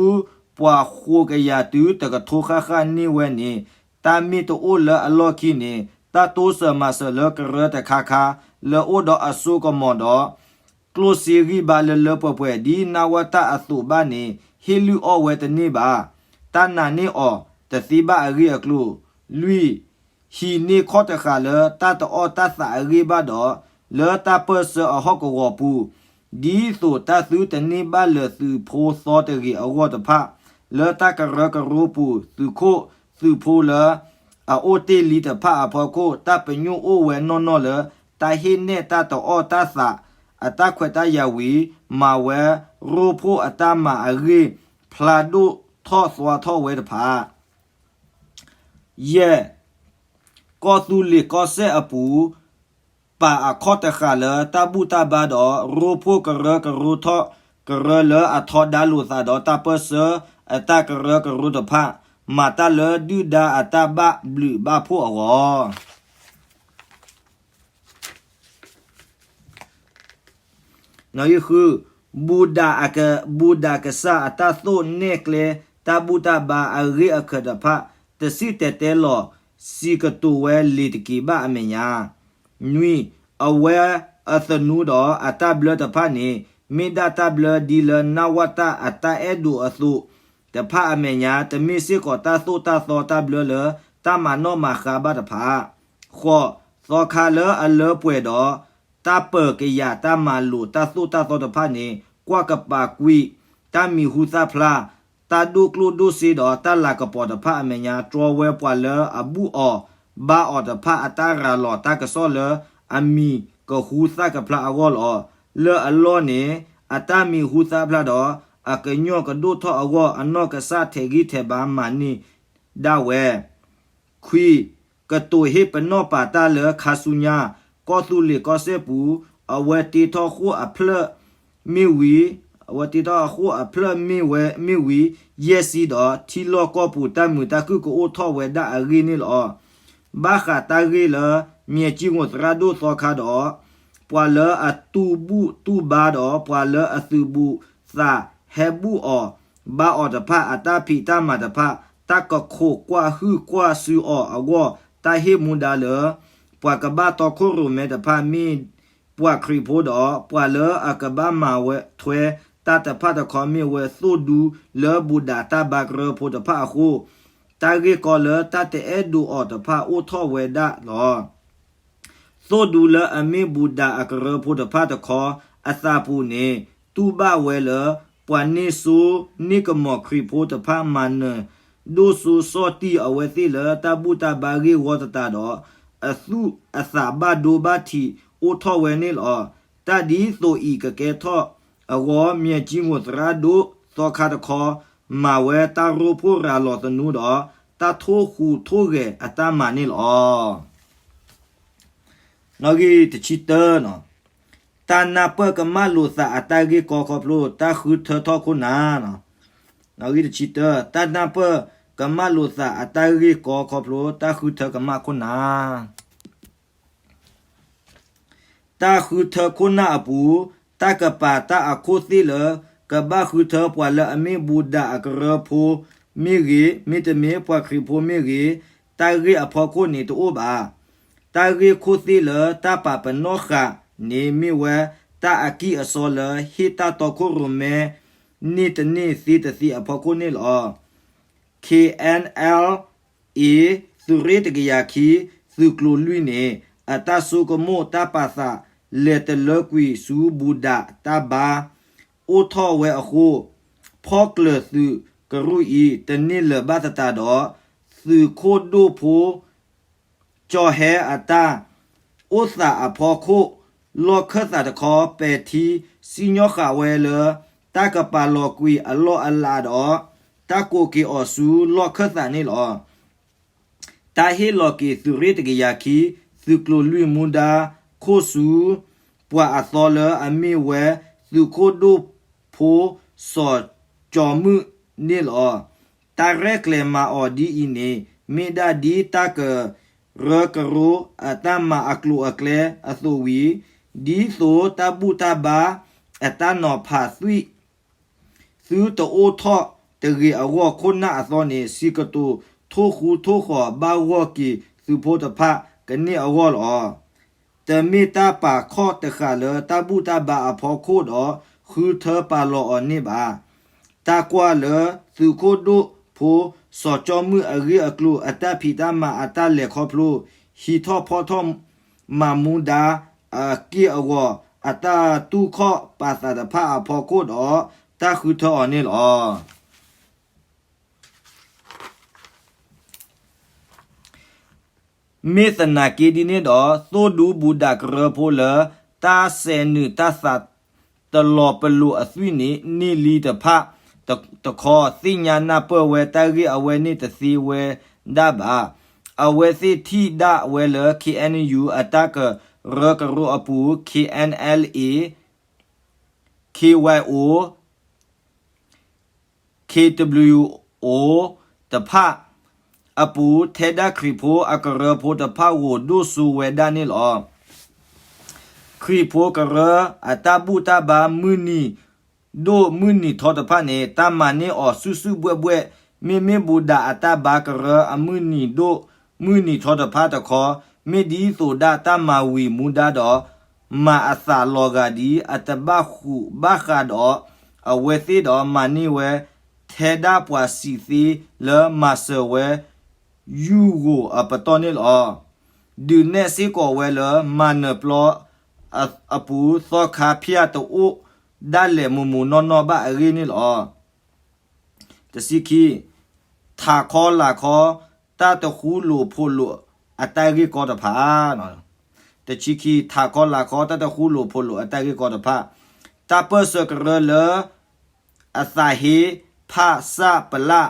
ပှၤဃိးကယၤတုၤတကထိဃၣ်ဃၣ်န့ၢ်ဝဲန့ၣ် တၢ်မ့ၢ်တအိၣ်လၢအလီၢ်ခံန့ၣ် တၢ်တိစၢၤမၤစၢၤလၢကရၢတခါခါ လၢအိၣ်ဒီးအစိကမီၤဒီး ကျိၣ်စ့ဂံၢ်ဘါလၢလၢပှဲၤပှဲၤ ဒ်နဝတအသိးဘၣ်န့ၣ် ဟ့ၣ်လုၢ်အီၣ်ဝဲတန့ၢ်ဘၣ်. တၢ်နာ်န့ၢ်အီၤတသ့ဘၣ်အဂ့ၢ်အကျိၤ. လွံၢ်, ဟံးန့ၢ်ခီၣ်တဃာ်လၢတၢ်တအီၣ်တၢ်သးအဂ့ၢ်ဘၣ်ဒီး လၢတၢ်ပၢၢ်ဆၢအဟီၣ်ကဝီၤပူၤ ဒ်သိးတၢ်သုတန့ၢ်ဘၣ်လၢသုးဖိသီတဂ့ၤအဂီၢ်တဖၣ် လၢတၢ်ကရၢကရိပူၤ သုးခိၣ်သုးဖိလၢအအိၣ်တ့ၢ်လံတဖၣ်အဖီခိၣ် တၢ်ပညိၣ်အိၣ်ဝဲနီၢ်နီၢ်လၢ တၢ်ဟ့ၣ်နဲၣ်တၢ်တအီၣ်တၢ်သးအတၢ်ခွဲးတၢ်ယာ်ဝံၤ မၤဝဲရိဖှိၣ်အတၢ်မၤအဂ့ၢ် ဖျါဒိၣ်ထီၣ်သွါထီၣ်ဝဲတဖၣ် ယဲၢ်, ကီၢ်သူလ့ၤကီၢ်စဲၣ်အပူၤ ပာ်အခီၣ်တဃာ်လၢတၢ်ဘူၣ်တၢ်ဘါဒီး ရိဖှိၣ်ကရၢကရိထီၣ်ကရၢလၢအထီဒါလိာ်သးဒီးတၢ်ပၢၢ်ဆၢအတၢ်ကရၢကရိတဖၣ် မၤတၢ်လၢဒုၣ်ဒါအတၢ်ဘၣ်ဘျုးဘၣ်ဖှိၣ်အဂီၢ် နွံ, ဘူၣ်ဒၣ်ကစၢ်အတၢ်သိၣ်နဲၣ်ကျဲ တၢ်ဘူၣ်တၢ်ဘါအဂ့ၢ်အခၢးတဖၣ် တစံၣ်တဲၤတဲလီၤ စံးကတိၤဝဲလ့ၤတက့ၤဘၣ်အမဲာ်ညါ. နွံ, အဝဲအသနူဒီးအတၢ်ဘျၢတဖၣ်န့ၣ် မ့ၢ်ဒၣ်တၢ်ဘျၢဒ်လၢနဝတအတၢ်အဲၣ်ဒိးအသိးတဖၣ်အမဲာ်ညါ တမ့ၢ်စ့ၢ်ကီးတၢ်သိၣ်တၢ်သီတၢ်ဘျၢလၢတၢ်မၤနီၣ်မၤဃါဘၣ်တဖၣ်. ဃိး, သီခါလၢအလၢပှဲၤဒီး တၢ်ပၢၤကယာ်တၢ်မၤလိာ်တၢ်သိၣ်တၢ်သီတဖၣ်န့ၣ် ကွၢ်ကပၤကွံာ် တၢ်မံၤဟူသၣ်ဖျါ တၢ်ဒိၣ်ကျိၣ်ဒိၣ်စ့ဒီးတၢ်လၤကပီၤတဖၣ်အမဲာ်ညါ တြီဝဲပှၤလၢအဘူၣ်အီၤဘါအီၤတဖၣ်အတၢ်ရၤလီၤတၢ်ကစီၣ်လၢအမံၤကဟူသၣ်ကဖျါအဂီၢ်လီၤ. လၢအလီၢ်န့ၣ် အတၢ်မံၤဟူသၣ်ဖျါဒီး အကညီကဒိၣ်ထီၣ်အဂီၢ် အနီၢ်ကစၢ်ထဲးဂံၢ်ထဲးဘါမၤန့ၢ်ဒၣ်ဝဲ ခွံ, ကတိၤဟ့ၣ်ပနီၣ်ပာ်တၢ်လၢခါဆူညါ ကီၢ်သူလ့ၤကီၢ်စဲၣ်ပူၤ အဝဲတ့ထီၣ်ဃိၣ်အဖျၢၣ်မ့ၢ်ဝံၤ, အဝဲတ့ထီၣ်ဃိၣ်အဖျၢၣ်မ့ၢ်ဝဲမ့ၢ်ဝံၤ ယဲၢ်ဆံဒီး ထံလီၢ်ကီၢ်ပူၤတၢ်မုာ်တၢ်ခုၣ်ကအိၣ်ထီၣ်ဝဲဒၣ်အဂ့ၢ်န့ၣ်လီၤ. ဘၣ်ဃးတၢ်ဂ့ၢ်လၢ မၠဲၣ်ကၠံၣ်ငိၣ်သရၣ်ဒိၣ်သီခါဒီး ပှၤလၢအတူၢ်ဘူၣ်တူၢ်ဘါဒီး ပှၤလၢအသုးဘူးသးဟဲဘူၣ်အီၤ ဘါအီၤတဖၣ် အတၢ်ဖံးတၢ်မၤတဖၣ် တၢ်ကခိးကွၢ်ဟုၣ်ကွၢ်စုအီၤအဂီၢ် တၢ်ဟ့ၣ်မူဒါလၢ ပှၤကဘၣ်တီခိၣ်ရိၣ်မဲတဖၣ်မ့ၢ်ပှၤခရံာ်ဖိဒီး ပှၤလၢအကဘၣ်မၤဝဲထွဲတၢ်တဖၣ်တခီ မ့ၢ်ဝဲသိၣ်ဒူလၢဘူၣ်ဒးတၢ်ဘါကရၢဖိတဖၣ်အဃိ တၢ်ဂ့ၢ်ကီလၢတၢ်တအဲၣ်ဒိးအီၤတဖၣ်အိၣ်ထီၣ်ဝဲဒၣ်လီၤ. သိၣ်ဒူလၢအမ့ၢ်ဘူၣ်ဒးအကရၢဖိတဖၣ်တခီအသးပူၤန့ၣ် တူၢ်ဘၣ်ဝဲလၢ ပှၤန့ၢ်စိန့ၢ်ကမီၤခရံာ်ဖိတဖၣ်မၤနၢၤဒိၣ်စိစီၣ်တံၢ်အဝဲသ့ၣ်လၢတၢ်ဘူၣ်တၢ်ဘါဂ့ၢ်ဝီသတးဒီး အသူၣ်အသးဘၣ်ဒိဘၣ်ထံးအိၣ်ထီၣ်ဝဲန့ၣ်လီၤ. တၢ်ဒ်သိးအံၤကကဲထီၣ်အဂီၢ် မၠဲၣ်ကၠံမိၢ်သရၣ်ဒိၣ်သီခါတခီ မၤဝဲတၢ်ရိဖှိၣ်ရၤလီၤသနူဒီး တၢ်ထိၣ်ဃူထိၣ်ဂဲၤအတၢ်မၤန့ၣ်လီၤ. နီၣ်ဂံၢ်တဆံတၢ, တၢ်နၢ်ပၢၢ်ကမၣ်လိာ်သးအတၢ်ဂ့ၢ်ကီခီဖျိ တၢ်ဃုထၢထီၣ်ခိၣ်နၢ်. နီၣ်ဂံၢ်တဆံတၢ, တၢ်နၢ်ပၢၢ်ကမၣ်လိာ်သးအတၢ်ဂ့ၢ်ကီခီဖျိ တၢ်ဃုထၢကမၣ်ခိၣ်နၢ်. တၢ်ဃုထၢခိၣ်နၢ်အပူၤ တၢ်ကပာ်တၢ်အခိၣ်သ့ၣ်လၢ ကဘၣ်ဃုထၢပှၤလၢအမ့ၢ်ဘူၣ်ဒးအကရၢဖိမ့ၢ်ဂ့ၤ, မ့တမ့ၢ်ပှၤခရံာ်ဖိမ့ၢ်ဂ့ၤ, တၢ်ဂ့ၢ်အဖီခိၣ်န့ၣ်တအိၣ်ဘၣ်. တၢ်ဂ့ၢ်ခိၣ်သ့ၣ်လၢတၢ်ပာ်ပနီၣ်ဃာ်န့ၣ်မ့ၢ်ဝဲ တၢ်အကံၢ်အစီလၢဟ့ၣ်တၢ်တီခိၣ်ရိၣ်မဲ န့ၢ်တန့ၢ်သ့တသ့အဖီခိၣ်န့ၣ်လီၤ. K N L A သုးရ့ၣ်တကယၤခံ သုးကျိၤလွံၢ်န့ၣ် အတၢ်ဆိကမိၣ်တၢ်ပာ်သး လဲၤတလၢကွံာ်ဆူဘူၣ်ဒးတၢ်ဘါ အိၣ်ထီၣ်ဝဲအဃိ ဖီၣ်ကျၢၤသုးကရူၢ်အံၤ တန့ၢ်လၢၤဘၣ်သတးဒီး သုးခိၣ်ဒိၣ်ဖိ ကၠီၤဟဲအတၢ်အိၣ်သးအဖီခိၣ် လီၢ်ခၢၣ်သးတခီ ပဲာ်ထံစံၣ်ညီၣ်ဃာ်ဝဲလၢ တၢ်ကပာ်လီၤကွံာ်အလီၢ်အလၤဒီး တၢ်ကိးက့ၤအီၤဆူလီၢ်ခၢၣ်သးန့ၣ်လီၤ. တၢ်ဟ့ၣ်လီၤက့ၤသုးရ့ၣ်တကယၤခံ သုးကျိၤလွံၢ်မူဒါခိၣ်ဆူ ပှၤအသီလၢအမ့ၢ်ဝဲ သုးခိၣ်ဒိၣ်ဖိစီၤကၠီမုၣ်န့ၣ်လီၤ. တၢ်ရဲၣ်ကျဲၤမၤအီၤဒ်အံၤန့ၣ် မ့ၢ်ဒၣ်ဒ်တၢ်ကရၢကရိအတၢ်မၤအကျိၤအကျဲအသိးဝံၤ ဒ်သိးတၢ်ဘူၣ်တၢ်ဘါအတၢ်နီၤဖးသွံၣ် သုတအိၣ်ထီၣ်တဂ့ၤအဂီၢ် ခိၣ်နၢ်အသီန့ၣ် စံးကတိၤထိၣ်ဃူထိၣ်ဃီၤဘၣ်ဂီၢ်က့ၤသုးဖိတဖၣ်ကန့ၢ်အဂီၢ်လီၤ. တမ့ၢ်တၢ်ပာ်ခီၣ်တဃာ်လၢတၢ်ဘူၣ်တၢ်ဘါအဖီခိၣ်ဒီး ဃုထၢပာ်လီၤအီၤန့ၣ်ဘၣ်. တၢ်ကွၢ်လၢသုးခိၣ်ဒိၣ်ဖိစီၤကၠီမုၣ်အဂ့ၢ်အကျိၤ အတၢ်ဖံးတၢ်မၤအတၢ်လဲၤခီဖျိ ဟံးထီၣ်ဖီၣ်ထီၣ်မၤမူဒါအက့ၢ်အဂီၤ အတၢ်တူၢ်ခီၣ်ပာ်သးတဖၣ်အဖီခိၣ်ဒီး တၢ်ဃုထၢအီၤန့ၣ်လီၤ. မ့ၢ်သနာ်က့ဒ်န့ၣ်ဒီး သိၣ်ဒူဘူၣ်ဒးကရၢဖိလၢ တၢ်စဲးနုာ်တၢ်သးတလီၤပလိာ်အသွံၣ်န့ၣ် န့ၢ်လံတဖၣ်တခီ သ့ၣ်ညါနၢ်ပၢၢ်ဝဲတၢ်ဂ့ၢ်အဝဲန့ၣ်တသ့ဝဲဒၣ်ဘၣ်. အဝဲသ့ၣ်ထံၣ်ဒၣ်ဝဲလၢ K N U အတၢ်ကရၢကရိအပူၤ K N L A, K Y O, K W O တဖၣ်အပူၤ ထဲဒၣ်ခရံာ်ဖိအကရၢဖိတဖၣ်ဂိၢ်ဒိၣ်စိဝဲဒၣ်န့ၣ်လီၤ. ခရံာ်ဖိကရၢအတၢ်ဘူၣ်တၢ်ဘါမုၢ်နံၤဒိၣ်မုၢ်နံၤထီတဖၣ်န့ၣ် တၢ်မၤန့ၢ်အီၤစုာ်စုာ်ဘှဲၣ်ဘှဲၣ် မ့မ့ၢ်ဘူၣ်ဒးအတၢ်ဘါကရၢအမုၢ်နံၤဒိၣ်မုၢ်နံၤထီတဖၣ်တခီ မ့ၢ်ဒ်သိးဒၣ်တၢ်မၤဝံၤမူဒါဒီး မၤအသးလီၤဂာ်ဒ်အတဘၣ်ဃူးဘၣ်ဃးဒီး အဝဲသ့ၣ်ဒီးမၤန့ၢ်ဝဲ ထဲဒၣ်ပှၤစံးသ့လၢမၤစၢၤဝဲ ယူၢ်ဂိၢ်အပတီၢ်န့ၣ်လီၤ. ဒုးနဲၣ်စ့ၢ်ကီးဝဲလၢမၤနၢၤပျီအပူၤ သီခါဖၠၣ်တအိၣ်ဒၣ်လဲာ်မုၢ်မုၢ်နီၢ်နီၢ်ဘၣ်အဂ့ၢ်န့ၣ်လီၤ. တဆံခံ, ထးခီလၤခီ တၢ်တဃူလိာ်ဖိးလိာ်အတၢ်ဂ့ၢ်ကီတဖၣ် တဆံခံ, ထးခီလၤခီ တၢ်တဃူလိာ်ဖိးလိာ်အတၢ်ဂ့ၢ်ကီတဖၣ်, တၢ်ပၢၢ်ဆၢကရၢလၢ အသးဟ့ ဖးစၢ်ပလၢ်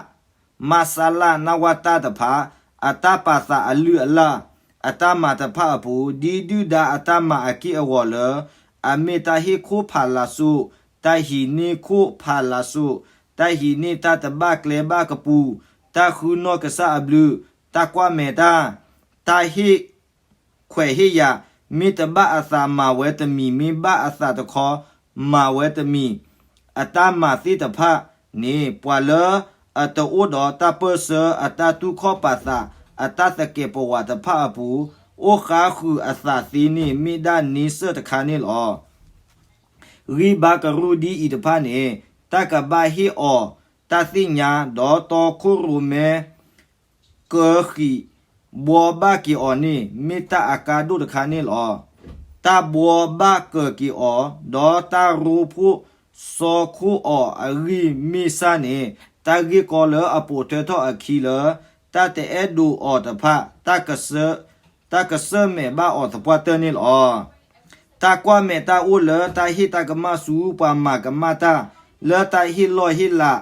မၢ်စၢ်လၢ် နဝတၢ်တဖၣ် အတၢ်ပာ်သးအလုၢ်အလၢ် အတၢ်မၤတဖၣ်အပူၤ ဒ်ဒုၣ်ဒါအတၢ်မၤအက့ၢ်အဂီၤလၢ အမ့ၢ်တၢ်ဟ့ၣ်ခိၣ်ဖးလၤစိၤ, တၢ်ဟံးန့ၢ်ခိၣ်ဖးလၤစိၤ, တၢ်ဟံးန့ၢ်တၢ်တဘၣ်ကျဲဘၣ်ကပူၤ, တၢ်ဃုနီၢ်ကစၢ်အဘျုး, တၢ်ကွၢ်မဲာ်တၢ်, တၢ်ဟ့ၣ် ခွဲးဟ့ၣ်ယာ်, မ့ၢ်တဘၣ်အသးမၤဝဲတမံၤ, မ့ၢ်ဘၣ်အသးတခီ မၤဝဲတမံၤ, အတၢ်မၤသ့ၣ်တဖၣ် န့ၣ် ပှၤလၢအတအိၣ်ဒီးတၢ်ပၢၢ်ဆၢအတၢ်တူၢ်ခီၣ်ပာ်သး အတၢ်သကဲးပဝးတဖၣ်အပူၤ အိၣ်ဃါဃုာ်အသးသ့န့ၣ် မ့ၢ်ဒၣ်န့ဆၢၣ်တခါန့ၣ်လီၤ. ဂံၢ်ဘါကရူၢ်ဒ်အံၤတဖၣ်န့ၣ် တၢ်ကဘၣ်ဟ့ၣ်အီၤတၢ်သ့ၣ်ညါ ဒီးတီခိၣ်ရိၣ်မဲ ကၢဃံး ဘှီဘၣ်က့ၤအီၤန့ၣ် မ့ၢ်တၢ်အကါဒိၣ်တခါန့ၣ်လီၤ. တၢ်ဘှီဘၣ်ကၢၤက့ၤအီၤ ဒီးတၢ်ရိဖှိၣ်စီခိၣ်အီၤအဂံၢ်မ့ၢ်စၢ်န့ၣ် တၢ်ဂ့ၢ်ကီလၢအပိာ်ထွဲထီၣ်အခံလၢ တၢ်တအဲၣ်ဒိးအီၤတဖၣ် တၢ်ကဆၢမဲာ်ဘၣ်အီၤသပှၢ်တၢၢ်န့ၣ်လီၤ. တၢ်ကွၢ်မဲာ်တၢ်အိၣ်လၢတၢ်ဟ့ၣ်တၢ်ကမၣ်ဆူပှၤမၤကမၣ်တၢ် လၢတၢ်ဟ့ၣ်လီၢ်ဟ့ၣ်လၤ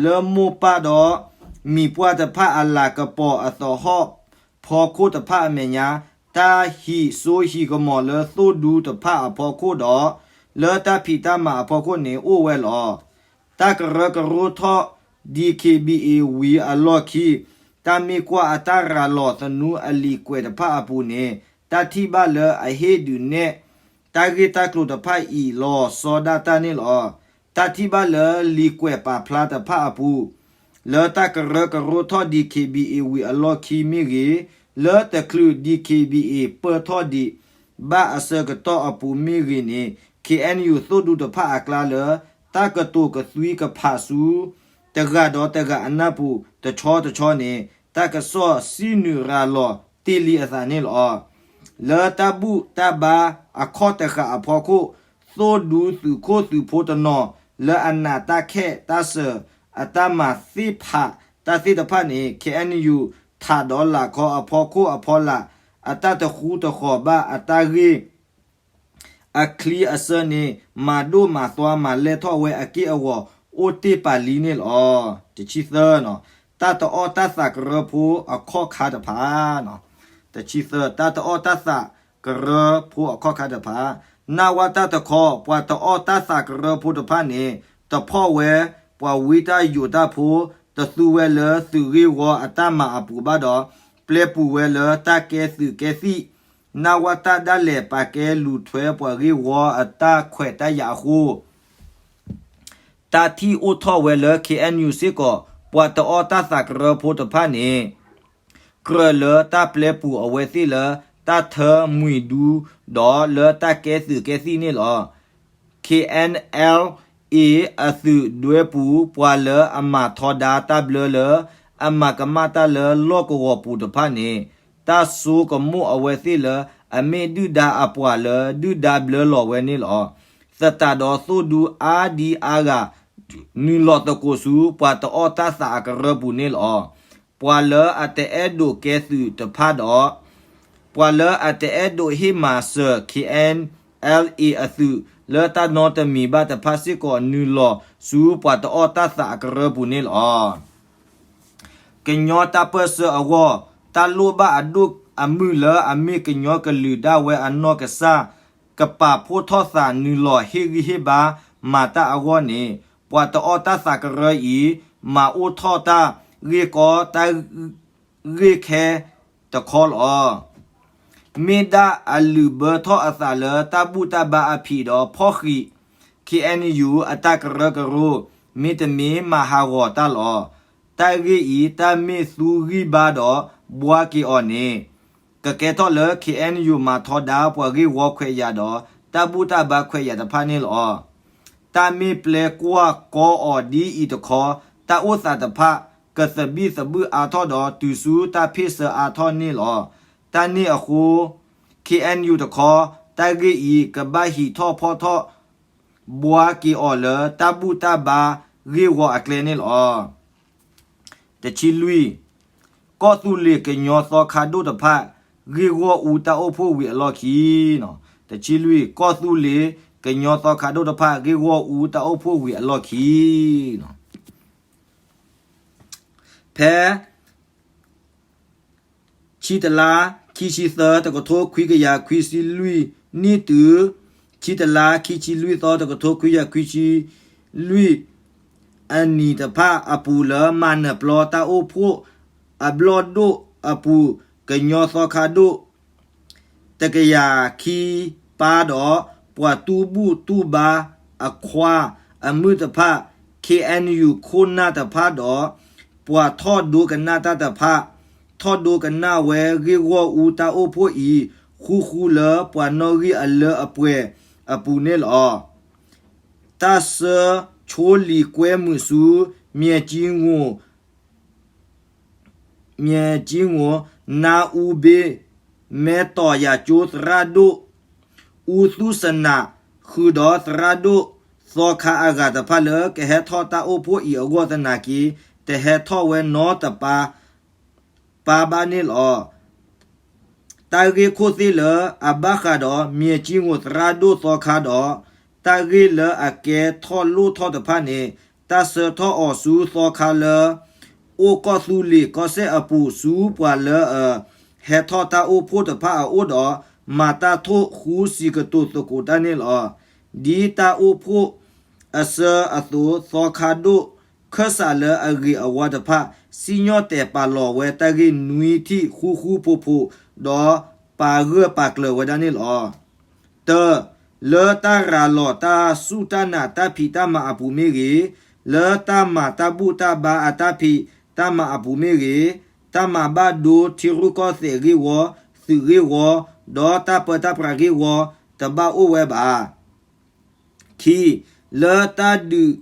လၢမိၢ်ပၢ်ဒီး မံၤပှၢ်တဖၣ်အလၤကပီၤအသဟီၣ်ဖီခိၣ်တဖၣ်အမဲာ်ညါ တၢ်ဟံးစိဟံးကမီၤလၢသိၣ်ဒူတဖၣ်အဖီခိၣ်ဒီး လၢတၢ်ဖံးတၢ်မၤအဖီခိၣ်န့ၣ်အိၣ်ဝဲလီၤ. တၢ်ကရၢကရိထီၣ် DKBA ဝံၤအလီၢ်ခံ တၢ်မ့ၢ်ကွၢ်အတၢ်ရၤလီၤသနူအလံာ်ကွဲးတဖၣ်အပူၤန့ၣ် တၢ်ထံၣ်ဘၣ်လၢအဟ့ၣ်ဒုးနဲၣ် တၢ်ဂ့ၢ်တၢ်ကျိၤတဖၣ်အံၤလီၤဆီဒၣ်တၢ်န့ၣ်လီၤ. တၢ်ထံၣ်ဘၣ်လၢလံာ်ကွဲးပာ်ဖျါတဖၣ်အပူၤ လၢတၢ်ကရၢကရိထီၣ် DKBA ဝံၤအလီၢ်ခံမ့ၢ်ဂ့ၤ, လၢတချုး DKBA ပၢၢ်ထီၣ်ဒံးဘၣ်အဆၢကတီၢ်အပူၤမ့ၢ်ဂ့ၤန့ၣ် KNU သိၣ်ဒူတဖၣ်အကျါလၢ တၢ်ကတိၤကသွံကဖးဆူ တဂၤဒီးတဂၤအနၢ်ပူၤတဆီတဆီန့ၣ် တၢ်ကစီၣ်စံနုာ်ရၤလီၤတ့ၢ်လံအသးန့ၣ်လီၤ. လၢတၢ်ဘူၣ်တၢ်ဘါအခီၣ်တဃာ်အဖီခိၣ် သိၣ်ဒူသုးခိၣ်သုးဖိတနီၤ လၢအနာ်တၢ်ခဲၣ်တၢ်စၢၤအတၢ်မၤသ့ၣ်ဖးတၢ်သ့ၣ်တဖၣ်န့ၣ် KNU ထးဒီးလၢ်ခီအဖီခိၣ်အဖီလာ် အတၢ်တဃူတဃီၤဘၣ်အတၢ်ဂ့ၢ် အချံအစၢန့ၣ် မၤဒိၣ်မၤသွါမၤလဲၢ်ထီၣ်ဝဲအက့ၢ်အဂီၤ အိၣ်တ့ၢ်ပာ်လံန့ၣ်လီၤ. တဆံသၢ, တၢ်တအီၣ်တၢ်သးကရၢဖိအခီၣ်ခါတဖၣ် တဆံသၢ, တၢ်တအီၣ်တၢ်သးကရၢဖိအခီၣ်ခါတဖၣ်, နဝတတခီ ပှၤတအီၣ်တၢ်သးကရၢဖိတဖၣ်န့ၣ် တဖီၣ်ဝဲပှၤဝံတၢ်ယိးတၢ်ဖိ, တသူဝဲလၢသုးဂ့ၢ်ဝီအတၢ်မၤအပူၤဘၣ်ဒီး ပျဲပူၤဝဲလၢတၢ်ကဲသုးကဲသံၣ်, နဝတဒၣ်လဲာ်ပာ်ကဲလူၤထွဲပှၤဂ့ၢ်ဝီအတၢ်ခွဲးတၢ်ယာ်အဃိ တၢ်ထံၣ်အိၣ်ထီၣ်ဝဲလၢ KNU စ့ၢ်ကီး ပှၤတအီၣ်တၢ်သးကရၢဖိတဖၣ်န့ၣ် ကြၢးလၢတၢ်ပျဲပူၤအဝဲသ့ၣ်လၢ တၢ်ထၢမှံၤဒူ ဒီးလၢတၢ်ကဲသုးကဲသံၣ်န့ၣ်လီၤ. KNLA အသုးဒွဲပူၤ ပှၤလၢအမၤထီဒါတၢ်ဘျၢလၢ အမၤကမၣ်တၢ်လၢလီၢ်ကဝီၤပူၤတဖၣ်န့ၣ် တၢ်ဆိကမိၣ်အဝဲသ့ၣ်လၢ အမ့ၢ်ဒုၣ်ဒါအပှၤလၢဒုၣ်ဒါဘျၢလီၤဝဲန့ၣ်လီၤ. သတးဒီးသိၣ်ဒူအါဒံအါဂၤ နုာ်လီၤသကိးဆူပှၤတအီၣ်တၢ်သးအကရၢပူၤန့ၣ်လီၤ. ပှၤလၢအတအဲၣ်ဒိးကဲသုးတဖၣ်ဒီး ပှၤလၢအတအဲၣ်ဒိးဟ့ၣ်မၤစၢၤ KNLA အသုး လၢတၢ်နီတမံၤဘၣ်တဖၣ်စ့ၢ်ကီး နုာ်လီၤဆူပှၤတအီၣ်တၢ်သးအကရၢပူၤန့ၣ်လီၤ. ကညီတၢ်ပၢၢ်ဆၢအဂီၢ် တၢ်လိၣ်ဘၣ်အဒိၣ်အမုၢ်လၢအမ့ၢ်ကညီကလုာ်ဒၣ်ဝဲအနီၢ်ကစၢ် ကပာ်ဖှိၣ်ထီၣ်သးနုာ်လီၤဟ့ၣ်ဂံၢ်ဟ့ၣ်ဘါမၤတၢ်အဂီၢ်န့ၣ် ပှၤတအီၣ်တၢ်သးကရၢအံၤ မၤအိၣ်ထီၣ်တၢ်ဂ့ၢ်ကီတၢ်ဂ့ၢ်ခဲတခီလီၤ. မ့ၢ်ဒၣ်အလုၢ်ဘၢထီၣ်အသးလၢတၢ်ဘူၣ်တၢ်ဘါအဖံးဒီးဖီၣ်ဃံး KNU အတၢ်ကရၢကရိ မ့တမ့ၢ်မၤဟးဂီၤတၢ်လီၤ. တၢ်ဂ့ၢ်အံၤ တၢ်မ့ၢ်သူဂံၢ်ဘါဒီး ဘှါက့ၤအီၤန့ၣ် ကကဲထီၣ်လၢ KNU မၤထီဒါပှၤဂ့ၢ်ဝီခွဲးယာ်ဒီး တၢ်ဘူၣ်တၢ်ဘါခွဲးယာ်တဖၣ်န့ၣ်လီၤ. တၢ်မ့ၢ်ပျဲကွၢ်ကီအီၤဒ်အံၤတခီ တၢ်အိၣ်သးတဖၣ် ကသဘံၣ်သဘုၣ်အါထီၣ်ဒီးတုၤဆူတၢ်ဖ့ၣ်ဆၢအါထီၣ်န့ၣ်လီၤ. တၢ်န့ၣ်အဃိ KNU တခီ တၢ်ဂ့ၢ်အံၤ ကဘၣ်ဟံးထီၣ်ဖီၣ်ထီၣ် ဘှါက့ၤအီၤလၢတၢ်ဘူၣ်တၢ်ဘါဂ့ၢ်ဝီအကျဲန့ၣ်လီၤ. တဆံလွံၢ်, ကီၢ်သူလ့ၤကညီသီခါဒိၣ်တဖၣ် ဂ့ၢ်ဂီၢ်အူတၢ်အိၣ်ဖှိၣ်ဝံၤအလီၢ်ခံ, တဆံလွံၢ်, ကီၢ်သူလ့ၤကညီသီခါဒိၣ်တဖၣ် ဂ့ၢ်ဂီၢ်အူတၢ်အိၣ်ဖှိၣ်ဝံၤအလီၢ်ခံ ဖဲ ဆံတလါ ခံဆံသၢ တကထိခွံကယၤခွံဆံလွံၢ်နံၣ်တုၤ ဆံတလါ ခံဆံလွံၢ်သီ တကထိခွံကယၤခွံဆံလွံၢ်အနံၣ်တဖၣ်အပူၤလၢ မၤနၢၤပျီတၢ်အိၣ်ဖှိၣ်အဘျီၣ်ဒိၣ်အပူၤ ကညီသီခါဒိၣ် တကယၤခံပၢ်ဒီး ပှၤတူၢ်ဘူၣ်တူၢ်ဘါအခွါအမုၣ်တဖၣ် ခ့ၣ်အဲၣ်ယူၣ် ခိၣ်နၢ်တဖၣ်ဒီး ပှၤထီၣ်ဒိကနၣ်တၢ်တဖၣ် ထီၣ်ဒိကနၣ်ဝဲဂ့ၢ်ဂီၢ်အူတၢ်အိၣ်ဖှိၣ်အံၤ ဃူဃူလၢပှၤနီၣ်ဂံၢ်အလၢအပှဲၤအပူၤန့ၣ်လီၤ. တၢ်ဆှၢဆိလံာ်ကွဲမုာ်ဆူ မၠဲၣ်ကၠံငိၣ် မၠဲၣ်ကၠံငိၣ် နါအူဘ့ၣ် မဲတီၤယၤကၠိသရၣ်ဒိၣ် အူသူၣ်စနး ဃုာ်ဒီးသရၣ်ဒိၣ်သီခါအဂၤတဖၣ်လၢ ကဟဲထီၣ်တၢ်အိၣ်ဖှိၣ်အံၤအဂီၢ်သနာ်က့ တဟဲထီၣ်ဝဲနီတပၤ ပၤဘၣ်န့ၣ်လီၤ. တၢ်ဂ့ၢ်ခိၣ်သ့ၣ်လၢအဘၣ်ဃးဒီး မၠဲၣ်ကၠံငိၣ်သရၣ်ဒိၣ်သီခါဒီး တၢ်ဂ့ၢ်လၢအကဲထီၣ်လိၣ်ထီၣ်တဖၣ်န့ၣ် တၢ်ဆှၢထီၣ်အီၤဆူသီခါလၢ အိၣ်ကီၢ်သူလ့ၤကီၢ်စဲၣ်အပူၤ ဆူပှၤလၢအဟဲထီၣ်တၢ်အိၣ်ဖှိၣ်တဖၣ်အအိၣ်ဒီး မၤတၢ်ထိၣ်ဃူစံးကတိၤသကိးတၢ်န့ၣ်လီၤ. ဒ်တၢ်အိၣ်ဖှိၣ်အဆၢအသိး သီခါဒိၣ်ခၢၣ်စးလၢအဂ့ၤအဝါတဖၣ် စံၣ်ညီၣ်တဲာ်ပာ်လီၤဝဲတၢ်ဂ့ၢ်နွံထံၣ်ဃူဃူဖိးဖိး ဒီးပာ်ဂၢၢ်ပာ်ကျၢၤဝဲဒၣ်န့ၣ်လီၤ. တၢ, လၢတၢ်ရၤလီၤတၢ်စူၢ်တၢ်နာ်တၢ်ဖံးတၢ်မၤအပူၤမ့ၢ်ဂ့ၤ, လၢတၢ်မၤတၢ်ဘူၣ်တၢ်ဘါအတၢ်ဖံးတၢ်မၤအပူၤမ့ၢ်ဂ့ၤ, တၢ်မၤဘၣ်ဒိထံရူၢ်ကီၢ်သဲးဂ့ၢ်ဝီ, သုးဂ့ၢ်ဝီ, ဒီးတၢ်ပၢတၢ်ပြးဂ့ၢ်ဝီ တဘၣ်အိၣ်ဝဲဘၣ်. ခံ, လၢတၢ်ဒုး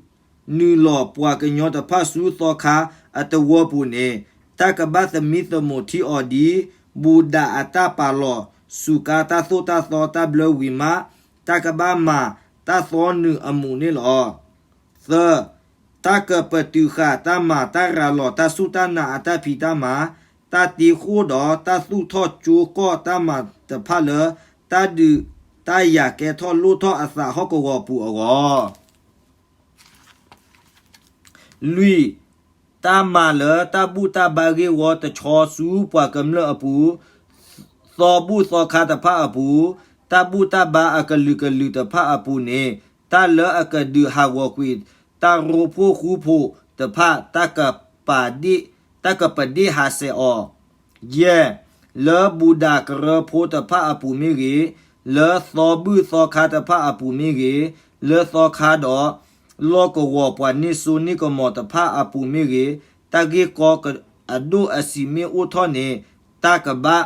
နုာ်လီၤပှၤကညီတဖၣ်ဆူသီခါအတဝၢပူၤန့ၣ် တၢ်ကဘၣ်သမံသမိးထံအီၤဒ် ဘူၣ်ဒးအတၢ်ပာ်လီၤစူးကါတၢ်သိၣ်တၢ်သီတၢ်ဘျၢဝံၤမး တၢ်ကဘၣ်မၤတၢ်သီနုာ်အမူးန့ၣ်လီၤ. သၢ, တၢ်ကပတုာ်ဃာ်တၢ်မၤတၢ်ရၤလီၤတၢ်စူၢ်တၢ်နာ်အတၢ်ဖံးတၢ်မၤ, တၢ်တ့ဃိၣ်ဒီးတၢ်သူၣ်ထီၣ်ကၠိကီၢ်တၢ်မၤတဖၣ်လၢ တၢ်ဒုးတၢ်ယၤကဲထီၣ်လိၣ်ထီၣ်အသးဟီၣ်ကဝီၤပူၤအဂီၢ် လွံၢ်, တၢ်မၤလၢတၢ်ဘူၣ်တၢ်ဘါဂ့ၢ်ဝီတဆီဆူပှၤကမျၢၢ်အပူၤ, သီဘူၣ်သီခါတဖၣ်အပူၤ, တၢ်ဘူၣ်တၢ်ဘါအကလုာ်ကလုာ်တဖၣ်အပူၤန့ၣ် တၢ်လၢအကဒုးဟးဂီၤကွံာ်တၢ်ရိဖှိၣ်ဃူဖိးတဖၣ် တၢ်ကပဒ့ၣ်, တၢ်ကပဒ့ၣ်ဟးဆှဲးအီၤ ယဲၢ်, လၢဘူၣ်ဒးကရၢဖိတဖၣ်အပူၤမ့ၢ်ဂ့ၤ, လၢသီဘူၣ်သီခါတဖၣ်အပူၤမ့ၢ်ဂ့ၤ, လၢသီခါဒီး လီၢ်ကဝီၤပှၤန့ၢ်စိန့ၢ်ကမီၤတဖၣ်အပူၤမ့ၢ်ဂ့ၤ, တၢ်ဂ့ၢ်ကီအဒိၣ်အဆံးမ့ၢ်အိၣ်ထီၣ်န့ၣ် တၢ်ကဘၣ်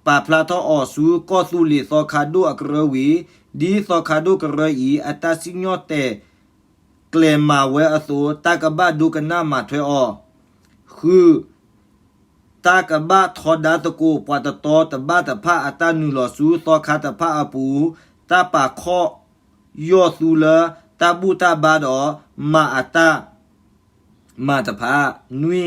ပာ်ဖျါထီၣ်အီၤဆူကီၢ်သူလ့ၤသီခါဒိၣ်အကရၢဝံၤ, ဒ်သီခါဒိၣ်ကရၢအံၤ အတၢ်စံၣ်ညီၣ်တဲာ် ကျဲၤမၤဝဲအသိး တၢ်ကဘၣ်ဒိကနၣ်မၤထွဲအီၤ, ဃု, တၢ်ကဘၣ်ထီဒါသကိးပှၤတတီတဘၣ်တဖၣ်အတၢ်နုာ်လီၤဆူသီခါတဖၣ်အပူၤ, တၢ်ပာ်ခီၣ်ယီၢ်သူလၢတၢ်ဘူၣ်တၢ်ဘါဒီး မၤအတၢ် မၤတဖၣ်, နွံ,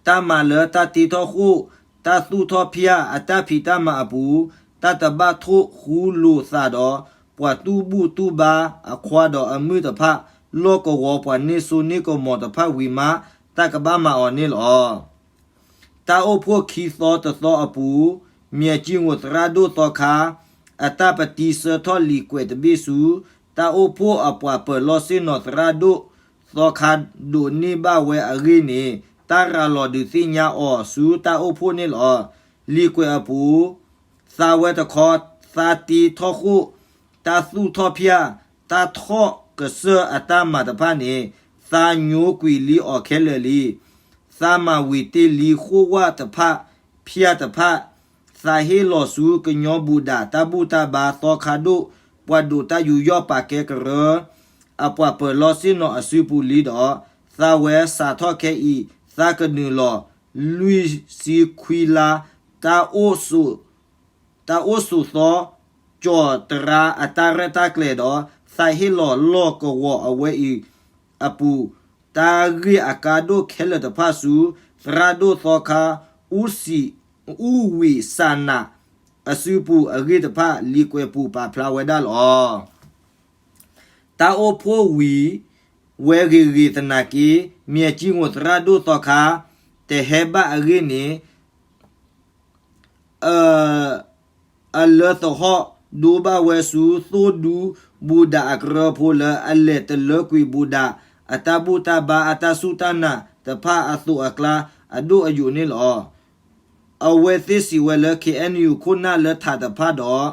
တၢ်မၤလၢတၢ်တ့ထီၣ်ဃိၣ် တၢ်သူၣ်ထီၣ်ဖၠၣ်အတၢ်ဖံးတၢ်မၤအပူၤ, တၢ်တဘၣ်ထိၣ်ဃူလိာ်သးဒီး ပှၤတူၢ်ဘူၣ်တူၢ်ဘါအခွါဒီးအမုၣ်တဖၣ်, လီၢ်ကဝီၤပှၤန့ၢ်စိန့ၢ်ကမီၤတဖၣ်ဝံၤမး တၢ်ကဘၣ်မၤအီၤန့ၣ်လီၤ. တၢ်အိၣ်ဖှိၣ်ခံသီတသီအပူၤ, မၠဲၣ်ကၠံငိၣ်သရၣ်ဒိၣ်သီခါ အတၢ်ပတံဆှၢထီၣ်လံာ်ကွဲးတဘ့ၣ်ဆူ တၢ်အိၣ်ဖှိၣ်အပှၤပၢၤလီၢ်ဆ့ၣ်နီၤသရၣ်ဒိၣ်သီခါဒိးန့ၢ်ဘၣ်ဝဲအဂ့ၢ်န့ၣ် တၢ်ရၤလီၤဒုးသ့ၣ်ညါအီၤဆူတၢ်အိၣ်ဖှိၣ်န့ၣ်လီၤ. လံာ်ကွဲးအပူၤ, သါဝဲတခီ, သါတ့ထီၣ်ဃိၣ်, တၢ်သူၣ်ထီၣ်ဖၠၣ်, တၢ်ထီၣ်ကစၢၢ်အတၢ်မၤတဖၣ်န့ၣ် သါညိကွံာ်လံအီၤခဲလၢာ်လံ. သါမၤဝံၤတ့ၢ်လံဃိၣ်ဝၣ်တဖၣ် ဖၠၣ်တဖၣ်, သါဟ့ၣ်လီၤဆူကညီဘူၣ်ဒးတၢ်ဘူၣ်တၢ်ဘါသီခါဒိၣ် ပှၤဒိးတၢ်ယူးယီၣ်ပာ်ကဲကရၢ အပှၤပၢၤလီၢ်ဆ့ၣ်နီၤအစုပူၤလံဒီး သါဝဲစးထီၣ်ခဲအံၤ သါကနုာ်လီၤ လွံၢ်ဆံခွံလါ တၢ်အိၣ်ဆိးသီ ကၠီၤတရါအတၢ်ရဲၣ်တၢ်ကျဲၤဒီး သါဟ့ၣ်လီၤလီၢ်ကဝီၤအဝဲအံၤအပူၤ တၢ်ဂ့ၢ်အကါဒိၣ်ခဲလၢာ်တဖၣ်ဆူ သရၣ်ဒိၣ်သီခါ အူဝံးစးနး အစုပူၤအဂ့ၢ်တဖၣ် လံာ်ကွဲးပူၤပာ်ဖျါဝဲဒၣ်လီၤ. တၢ်အိၣ်ဖှိၣ်ဝံၤဝဲဂ့ၤဂ့ၤသနာ်က့ မၠဲၣ်ကၠံငိၣ်သရၣ်ဒိၣ်သီခါ တဟဲဘၣ်အဂ့ၢ်န့ၣ် အလၢသဟီၣ်ဒိဘၣ်ဝဲဆူသိၣ်ဒူဘူၣ်ဒးအကရၢဖိလၢအလဲၤတလၢကွံာ်ဘူၣ်ဒးအတၢ်ဘူၣ်တၢ်ဘါအတၢ်စူၢ်တၢ်နာ်တဖၣ်အသိးအကျါအဒိၣ်အယိာ်န့ၣ်လီၤ. အဝဲသ့ၣ်စံးဝဲလၢ ခ့ၣ်အဲၣ်ယူၣ်ခိၣ်နၢ်လၢထးတဖၣ်ဒီး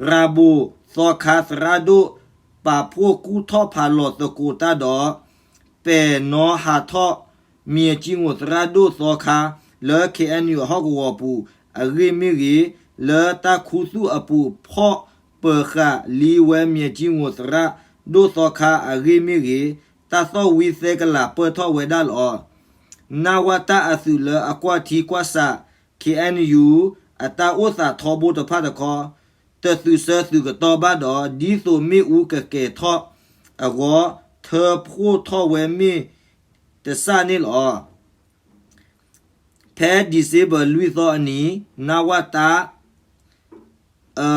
ရၤဘိၣ်သီခါသရၣ်ဒိၣ် ပာ်ဖှိၣ်ကူၣ်ထီၣ်ဖးလီၤသကိးတၢ်ဒီး ပဲာ်နီၤဟးထီၣ် မၠဲၣ်ကၠံငိၢ်သရၣ်ဒိၣ်သီခါ လၢ ခ့ၣ်အဲၣ်ယူၣ် အဟီၣ်ကဝီၤပူၤအဂ့ၢ်မ့ၢ်ဂ့ၤ, လၢတၢ်ခူသူၣ်အပူၤ ဖီၣ်ပၢၤဃာ်လံဝဲ မၠဲၣ်ကၠံငိၢ်သရၣ်ဒိၣ်သီခါအဂ့ၢ်မ့ၢ်ဂ့ၤ, တၢ်သီၣ်ဝံသဲကလၤပၢၢ်ထီၣ်ဝဲဒၣ်လီၤ. နဝတအသုးလၢအကွၢ်ထံကွၢ်ဆး ခ့ၣ်အဲၣ်ယူၣ် အတၢ်အိၣ်သးထီဘိတဖၣ်တခီ တသုးစၢသုးကတီၢ်ဘၣ်ဒီး ဒ်သိးမ့ၣ်အူကကဲၤထီၣ်အဂီၢ် ထၢဖှိၣ်ထီၣ်ဝဲမ့ၢ်တစၢ်န့ၣ်လီၤ. ဖဲ December လွံၢ်သီအနံၤ နဝတ အ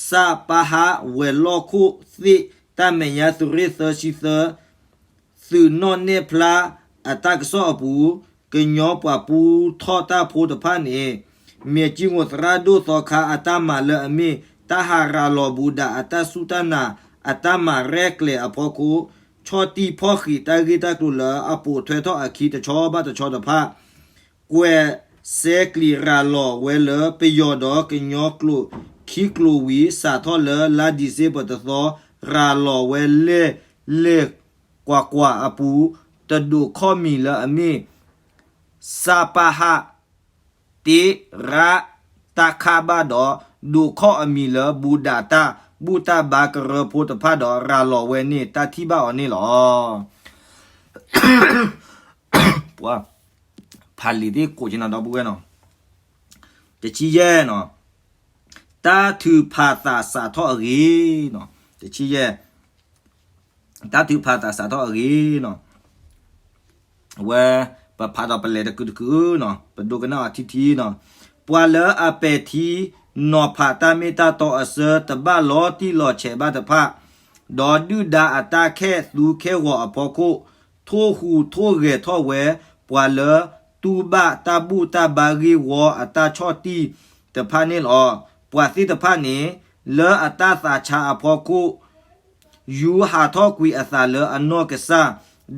စပဟ ဝဲၤလီၢ်ခိၣ်သ့ၣ် တၢ်မဲာ်ညါသုးရ့ၣ်သၢဆံသၢ သုးနီၣ်နဲၣ်ဖျါအတၢ်ကစီၣ်အပူၤ ကညီပှၤပူထီၣ်တၢ်ဖိတဖၣ်န့ၣ် မၠဲၣ်ကၠံငိၢ်သရၣ်ဒိၣ်သီခါအတၢ်မၤလၢအမ့ၢ် တၢ်ဟးရၤလီၤဘူးဒးအတၢ်စူၢ်တၢ်နာ် အတၢ်မၤရဲၣ်ကျဲၤအဖီခိၣ် ဆီၣ်တံၢ်ဖီၣ်ဃံးတၢ်ဂ့ၢ်တၢ်ကျိၤလၢအပိာ်ထွဲထီၣ်အခံတဆီဘၣ်တဆီတဖၣ် ကွဲးစဲးကျံးရၤလီၤဝဲလၢပယီၤဒီးကညီကျိာ်ခံကျိာ်ဝံၤ စးထီၣ်လၢလါ December တသီ ရၤလီၤဝဲလဲၢ်လဲၢ်ကွၢ်ကွၢ်အပူၤ တဒိးခီၣ်မံၤလၢအမ့ၢ် စပဟ တ့ရး တၢ်ခးဘၣ်ဒီး ဒိးခီၣ်အမံၤလၢ ဘူးဒးတၢ်ဘူၣ်တၢ်ဘါကရၢဖိတဖၣ်ဒီး ရၤလီၤဝဲန့ၣ် တၢ်ထံၣ်ဘၣ်အီၤန့ၣ်လီၤ. ပှၤ ဖးလံာ်သ့ၣ်ကိးက့ၤနီၤ ဒီပုၢ်ဝဲၢ်နီၤ, တဆံယဲၢ်နီၤ, တၢ်ထုးဖးသးစးထီၣ်အဂ့ၢ်နီၤ, တဆံယဲၢ်, တၢ်ထုးဖးသးစးထီၣ်အဂ့ၢ်နီၤ, အဝဲ ပဖးဒီးပလဲၤတကုာ်တကုာ်နီၤ, ပဒိကနၣ်အီၤထံထံနီၤ, ပှၤလၢအပဲာ်ထံနီၤဖးတၢ်မ့ၢ်တၢ်တီအဆၢ တဘၣ်လီၤတံၢ်လီၤဆဲးဘၣ်တဖၣ်, ဒီးဒုၣ်ဒါအတၢ်ခဲၣ်သူခဲဂီၤအဖီခိၣ် ထိၣ်ဟူးထိၣ်ဂဲၤထီၣ်ဝဲ ပှၤလၢတူၢ်ဘၣ်တၢ်ဘူၣ်တၢ်ဘါဂ့ၢ်ဝီအတၢ်ဆီၣ်တံၢ်တဖၣ်န့ၣ်လီၤ. ပှၤသ့ၣ်တဖၣ်န့ၣ် လၢအတၢ်သးဆါအဖီခိၣ် ယူၤဟးထီၣ်ကွံာ်အသးလၢအနီၢ်ကစၢ်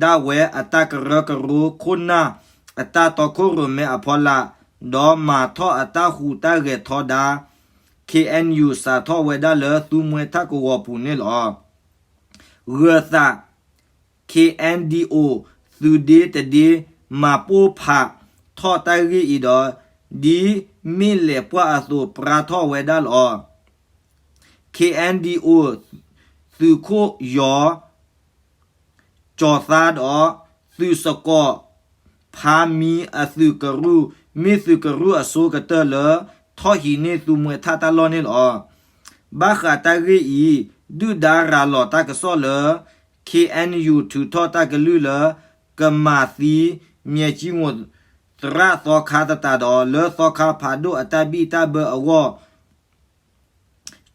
ဒၣ်ဝဲအတၢ်ကရၢကရိခိၣ်နၢ် အတၢ်တီခိၣ်ရိၣ်မဲအဖီလာ်, ဒီးမၤထီၣ်အတၢ်ဟူးတၢ်ဂဲၤထီဒါ ခ့ၣ်အဲၣ်ယူၣ် စးထီၣ်ဝဲဒၣ်လၢသူမှဲထၣ်ကဝီၤပူၤန့ၣ်လီၤ. ဂၢၤသး ခ့ၣ်အဲၣ်ဒံၣ်အိၣ် သုးဒ့တဒ့ မၤပိၢ်ဖးထီၣ်တၢ်ဂ့ၢ်အံၤဒီး ဒ်မ့ၢ်လဲၤပှၢ်အသိး ပြါထီၣ်ဝဲဒၣ်လီၤ. ခ့ၣ်အဲၣ်ဒံၣ်အိၣ် သုးခိၣ်ယီၤ ကၠီၤသါဒီး သုးစကီး ဖါမံအသုးကရူၢ် မ့ၢ်သုးကရူၢ်အဆိကတၢၢ်လၢ ထီၣ်ဟံးန့ၢ်သူမှဲထၣ်တၢ်လီၢ်န့ၣ်လီၤ. ဘၣ်ဃးတၢ်ဂ့ၢ်အံၤ ဒုၣ်ဒါရၤလီၤတၢ်ကစီၣ်လၢ ခ့ၣ်အဲၣ်ယူၣ် ထုးထီၣ်တၢ်ကလုၢ်လၢ ကမၤသံ မၠဲၣ်ကၠံငိၢ်သရၣ်သီခါသတးဒီး လၢသီခါဖးဒိၣ်အတၢ်ဘံၣ်တၢ်ဘၢအဂီၢ်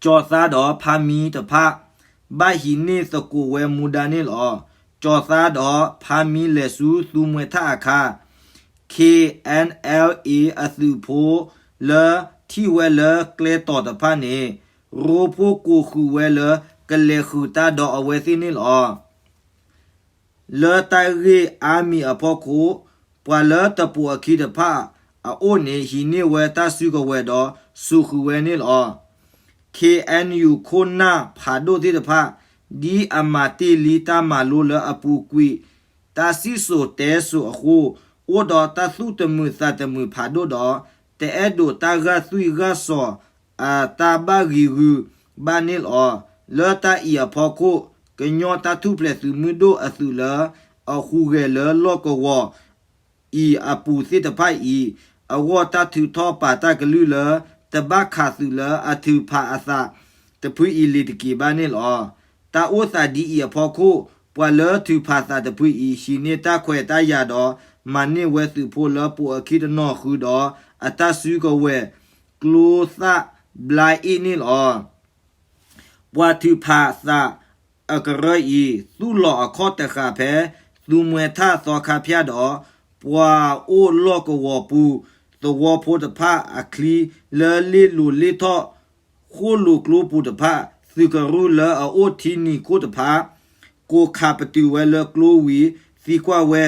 ကၠီၤသါဒီးဖါမံတဖၣ် ဘၣ်ဟံးန့ၢ်သကိးဝဲမူဒါန့ၣ်လီၤ. ကၠီၤသါဒီးဖါမံလဲၤဆူသူမှဲထၣ်အခါ ခ့ၣ်အဲၣ်အလ်အ့ အသုးဖိလၢထံၣ်ဝဲလၢကျဲတီၤတဖၣ်န့ၣ် ရိဖှိၣ်ကိးဃုာ်ဝဲလၢကလဲၤဃုာ်တၢ်ဒီးအဝဲသ့ၣ်န့ၣ်လီၤ. လၢတၢ်ဂ့ၢ်အါမံၤအဖီခိၣ် ပှၤလၢတပိာ်အခံတဖၣ်အအိၣ်န့ၣ် ဟံးန့ၢ်ဝဲတၢ်စုကဝဲၤဒီးစူးဃုာ်ဝဲန့ၣ်လီၤ. ခ့ၣ်အဲၣ်ယူၣ် ခိၣ်နၢ်ဖးဒိၣ်သ့ၣ်တဖၣ် ဒ်အမၤတ့ၢ်လံတၢ်မၤလိလၢအပူၤကွံာ် တၢ်စံၣ်စိၤတဲစိၤအဃိ အိၣ်ဒီးတၢ်သူၣ်တမုာ်သးတမုာ်ဖးဒိၣ်ဒီး တအဲၣ်ဒိးတၢ်ဂၢ်သွံၣ်ဂၢ်စီၤအတၢ်ဘၣ်ဂံၤဂုာ်ဘၣ်န့ၣ်လီၤ. လၢတၢ်အံၤအဖီခိၣ် ကညီတၢ်ထူၣ်ဖျဲးသုးမုၢ်ဒိၣ်အသုးလၢအဟူးဂဲၤလၢလီၢ်ကဝီၤအံၤအပူၤသ့ၣ်တဖၣ်အံၤ အဂီၢ်တၢ်ထုးထီၣ်ပာ်တၢ်ကလုၢ်လၢ တဘၣ်ခးသုးလၢအထုးဖးအသးတဖုအံၤလံၤတက့ၤဘၣ်န့ၣ်လီၤ. တၢ်အိၣ်သးဒ်အံၤအဖီခိၣ် ပှၤလၢထုးဖးသးတဖုအံၤ ဟံးန့ၢ်တၢ်ခွဲးတၢ်ယာ်ဒီး မၤန့ၢ်ဝဲသုးဖိလၢပိာ်အခံတနီၤဃုာ်ဒီး အတၢ်စုကဝဲၤကျိသၣ်ဘျါအ့ၣ်န့ၣ်လီၤ. ပှၤထုးဖးသးအကရၢအံၤ သူၣ်လီၤအခီၣ်တဃာ်ဖဲ သူမှဲထၣ်သီခါဖၠၣ်ဒီး ပှၤအိၣ်လီၢ်ကဝီၤပူၤ သဝီဖိတဖၣ်အချံ လၢလ့ၣ်လိၤလ့ၣ်ထီၣ် ဃိၣ်လိာ်ကျိပူၤတဖၣ် သုးကရူၢ်လၢအအိၣ်ထံနံၤခိၣ်တဖၣ် ကိးခးပတုာ်ဝဲလၢကျိဝံၤ သံကွၢ်ဝဲ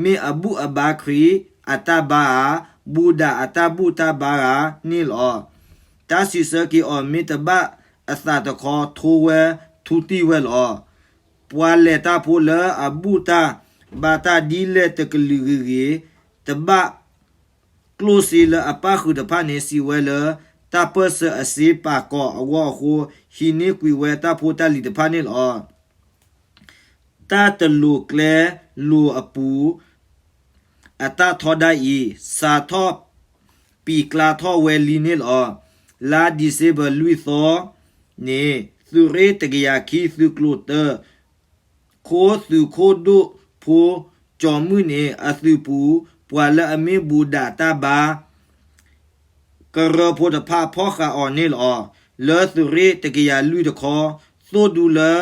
မ့ၢ်အဘူၣ်အဘါခရံာ်အတၢ်ဘါဧါ, ဘူးဒးအတၢ်ဘူၣ်တၢ်ဘါဧါန့ၣ်လီၤ. တၢ်စံးဆၢက့ၤအီၤမ့ၢ်တဘၣ်အသးတခီ ထိဝဲထူတံၢ်ဝဲလီၤ. ပှၤလဲၤတၢ်ဖိလၢအဘူၣ်တၢ် ဘၣ်တၢ်ဒ်လဲၣ်တကလုာ်ဂ့ၤဂ့ၤ, တဘၣ်ကျိၣ်စ့လၢအပၣ်ဃုာ်တဖၣ်န့ၣ် စံးဝဲလၢ တၢ်ပၢၢ်ဆၢအစ့ပာ်ကီၤအဂီၢ်အဃိ ဟံးန့ၢ်ကွံာ်ဝဲတၢ်ဖိတၢ်လံၤတဖၣ်န့ၣ်လီၤ. တၢ်တလိၤကျဲလိၤအပူၤ အတၢ်ထီဒါအံၤ စးထီၣ်ပံာ်ကျါထီၣ်ဝဲလံန့ၣ်လီၤ. လါဒံၣ်စ့ဘၢၣ်လွံၢ်သီန့ၣ် သုးရ့ၣ်တကယၤခံ သုးကျိၤတၢ ခိသုးခိၣ်ဒိၣ်ဖိ ကၠီၤမုၣ်န့ၣ် အသုးပူၤ ပှၤလၢအမ့ၢ်ဘူးဒးတၢ်ဘါ ကရၢဖိတဖၣ်ဖီၣ်ဃာ်အီၤန့ၣ်လီၤ. လၢသုးရ့ၣ်တကယၤလွံၢ်တခီ သိၣ်ဒူလၢ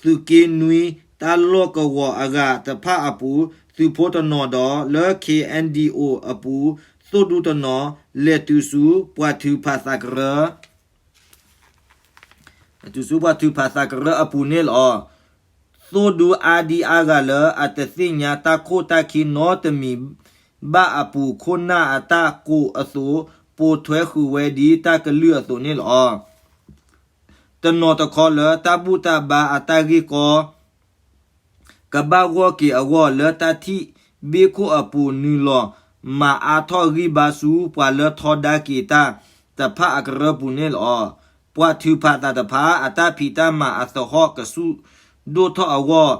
သုးက့နွံ တၢ်လီၢ်ကဝီၤအဂၤတဖၣ်အပူၤ သုးဖိတနီၤဒီး လၢ ခ့ၣ်အဲၣ်ဒံၣ်အိၣ် အပူၤ သိၣ်ဒူတနီၤ လဲၤတုၤဆူပှၤထုးဖးသးကရၢ တုၤဆူပှၤထုးဖးသးကရၢအပူၤန့ၣ်လီၤ. သိၣ်ဒူအါဒံအါဂၤလၢအတသ့ၣ်ညါတၢ်ခိၣ်တၢ်ခံနီတမံၤဘၣ်အပူၤ ခိၣ်နၢ်အတၢ်ကိးအသိး ပိာ်ထွဲဃုာ်ဝဲဒ်တၢ်ကလုၢ်အသိးန့ၣ်လီၤ. တနီၤတခီလၢတၢ်ဘူၣ်တၢ်ဘါအတၢ်ဂ့ၢ်ကီ ကဘၣ်ဂီၢ်က့ၤအဂီၢ် လၢတၢ်ထံၣ်ဘ့ၣ်ခိၣ်အပူၤ နုာ်လီၤမၤအါထီၣ်ဂံၢ်ဘါဆူပှၤလၢထီဒါက့ၤတၢ်တဖၣ်အကရၢပူၤန့ၣ်လီၤ. ပှၤထုးဖးသးတဖၣ် အတၢ်ဖံးတၢ်မၤအသဟီၣ်ကဆူၣ်ဒိၣ်ထီၣ်အဂီၢ်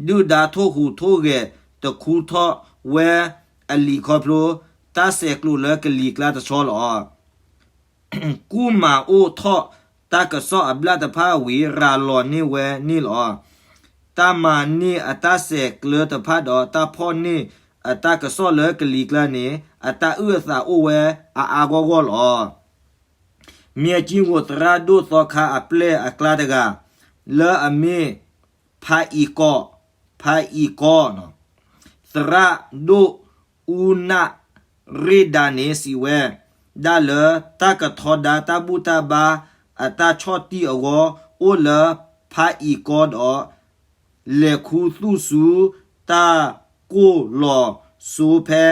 ဒုၣ်ဒါထိၣ်ဟူးထိၣ်ဂဲၤတခူထီၣ်ဝဲအလံာ်ခီဖျိ တၢ်ဆဲးကျိးလၢကလံၤကျါတဆီလီၤ. ကူၣ်မၤအိၣ်ထီၣ်တၢ်ကစီၣ်အဘျၣ်တဖၣ်ဝံၤ ရၤလီၤန့ၢ်ဝဲန့ၣ်လီၤ. တၢ်မၤန့ၢ်အတၢ်ဆဲးကျၢတဖၣ်ဒီး တၢ်ဖီၣ်န့ၢ်အတၢ်ကစီၣ်လၢကလံၤကျါန့ၣ် အတၢ်အုၣ်အသးအိၣ်ဝဲအါအါဂီၢ်ဂီၢ်လီၤ. မၠဲၣ်ကၠံၣ်ဝိၤသရၣ်ဒိၣ်သီခါအပျဲၢ်အကျါတဂၤ လၢအမ့ၢ် ဖးအံၤကီၢ်, ဖးအံၤကီၢ်, သရၣ်ဒိၣ်အူနၣ်ရ့ၣ်ဒါန့ၣ် စံးဝဲဒၣ်လၢ တၢ်ကထီဒါတၢ်ဘူၣ်တၢ်ဘါအတၢ်ဆီၣ်တံၢ်အဂီၢ် အိၣ်လၢဖးအံၤကီၢ်ဒီး လဲၤခူသူၣ်ဆူတၢ်ကိၢ်လီၤစိဖဲ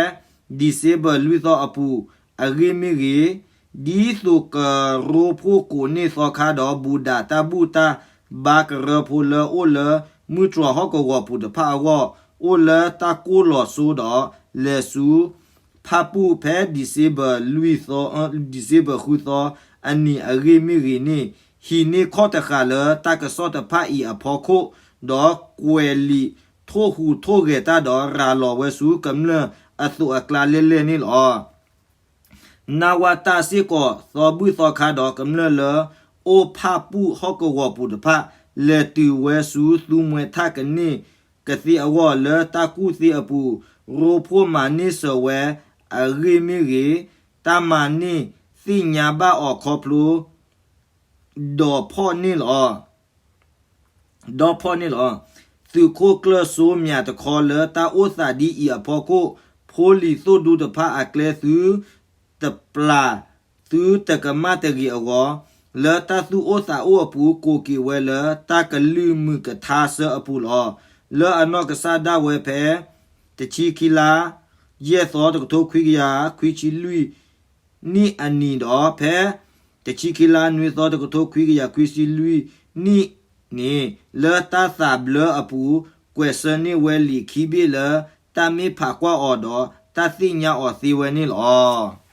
ဒံၣ်စ့ဘၢၣ်လွံၢ်သီအပူၤ အဂ့ၢ်မ့ၢ်ဂ့ၤ, ဒ်သိးကရိဖှိၣ်ကိးန့ၢ်သီခါဒီး ဘူးဒးတၢ်ဘူၣ်တၢ်ဘါကရၢဖိလၢအိၣ်လၢ မုၢ်တြီၤဟီၣ်ကဝီၤပူၤတဖၣ်အဂီၢ် အိၣ်လၢတၢ်ကိၢ်လီၤစိဒီး လဲၤဆူ ဖၣ်ပူၣ်ဖဲ ဒံၣ်စ့ဘၢၣ်လွံၢ်သီ, ဒံၣ်စ့ဘၢၣ်ဃုသီအနံၤအဂ့ၢ်မ့ၢ်ဂ့ၤန့ၣ် ဟံးန့ၢ်ခီၣ်တဃာ်လၢတၢ်ကစီၣ်တဖၣ်အံၤအဖီခိၣ်, ဒီးကွဲးလံာ်ထိၣ်ဟူးထိၣ်ဂဲၤတၢ်ဒီး ရၤလီၤဝဲဆူကမျၢၢ်အသိးအကျါလဲၣ်လဲၣ်န့ၣ်လီၤ. နဝတ စ့ၢ်ကီး သီဘူၣ်သီခါဒီးကမျၢၢ်လၢ အိၣ်ဖၣ်ပူၣ်ဟီၣ်ကဝီၤပူၤတဖၣ် လဲၤတုၤဝဲဆူသူမှဲထၣ်ကန့ၢ်ကသ့အဂီၢ် လၢတၢ်ကူၣ်သ့အပူၤ ရိဖှိၣ်မၤန့ၢ်စၢၤဝဲအဂ့ၢ်မ့ၢ်ဂ့ၤ, တၢ်မၤန့ၢ်သ့ၣ်ညါဘၣ်အီၤခီဖျိ ဒီးဖီၣ်န့ၢ်လီၤ. ဒီးဖီၣ်န့ၢ်လီၤ. သုးခိၣ်ကျၢၢ်စိမၠးတခီလၢတၢ်အိၣ်သးဒ်အံၤအဖီခိၣ်, ဖိလံၤသိၣ်ဒူတဖၣ်အကျဲသုတပျၢ်သုတကမၣ်တဂ့ၤအဂီၢ်, လၢတၢ်သူၣ်အိၣ်သးအိၣ်အပူၤ ကိးက့ၤဝဲလၢတၢ်ကလုၢ်မုာ်ကထါဆၢအပူၤလီၤ. လၢအနီၢ်ကစၢ်ဒၣ်ဝဲဖဲ တဆံခံလါ ယဲၢ်သီ တကထိခွံကယၤခွံဆံလွံၢ် နံၣ်အနံၤဒီး ဖဲ တဆံခံလါ နွံသီ တကထိခွံကယၤခွံဆံလွံၢ်နံၣ်န့ၣ် လၢတၢ်သးဘျၢအပူၤ ကွဲးဆၢန့ၢ်ဝဲလံာ်ခံဘ့ၣ်လၢ တၢ်မ့ၢ်ဖးကွၢ်အီၤဒီး တၢ်သ့ၣ်ညါအီၤသ့ဝဲန့ၣ်လီၤ.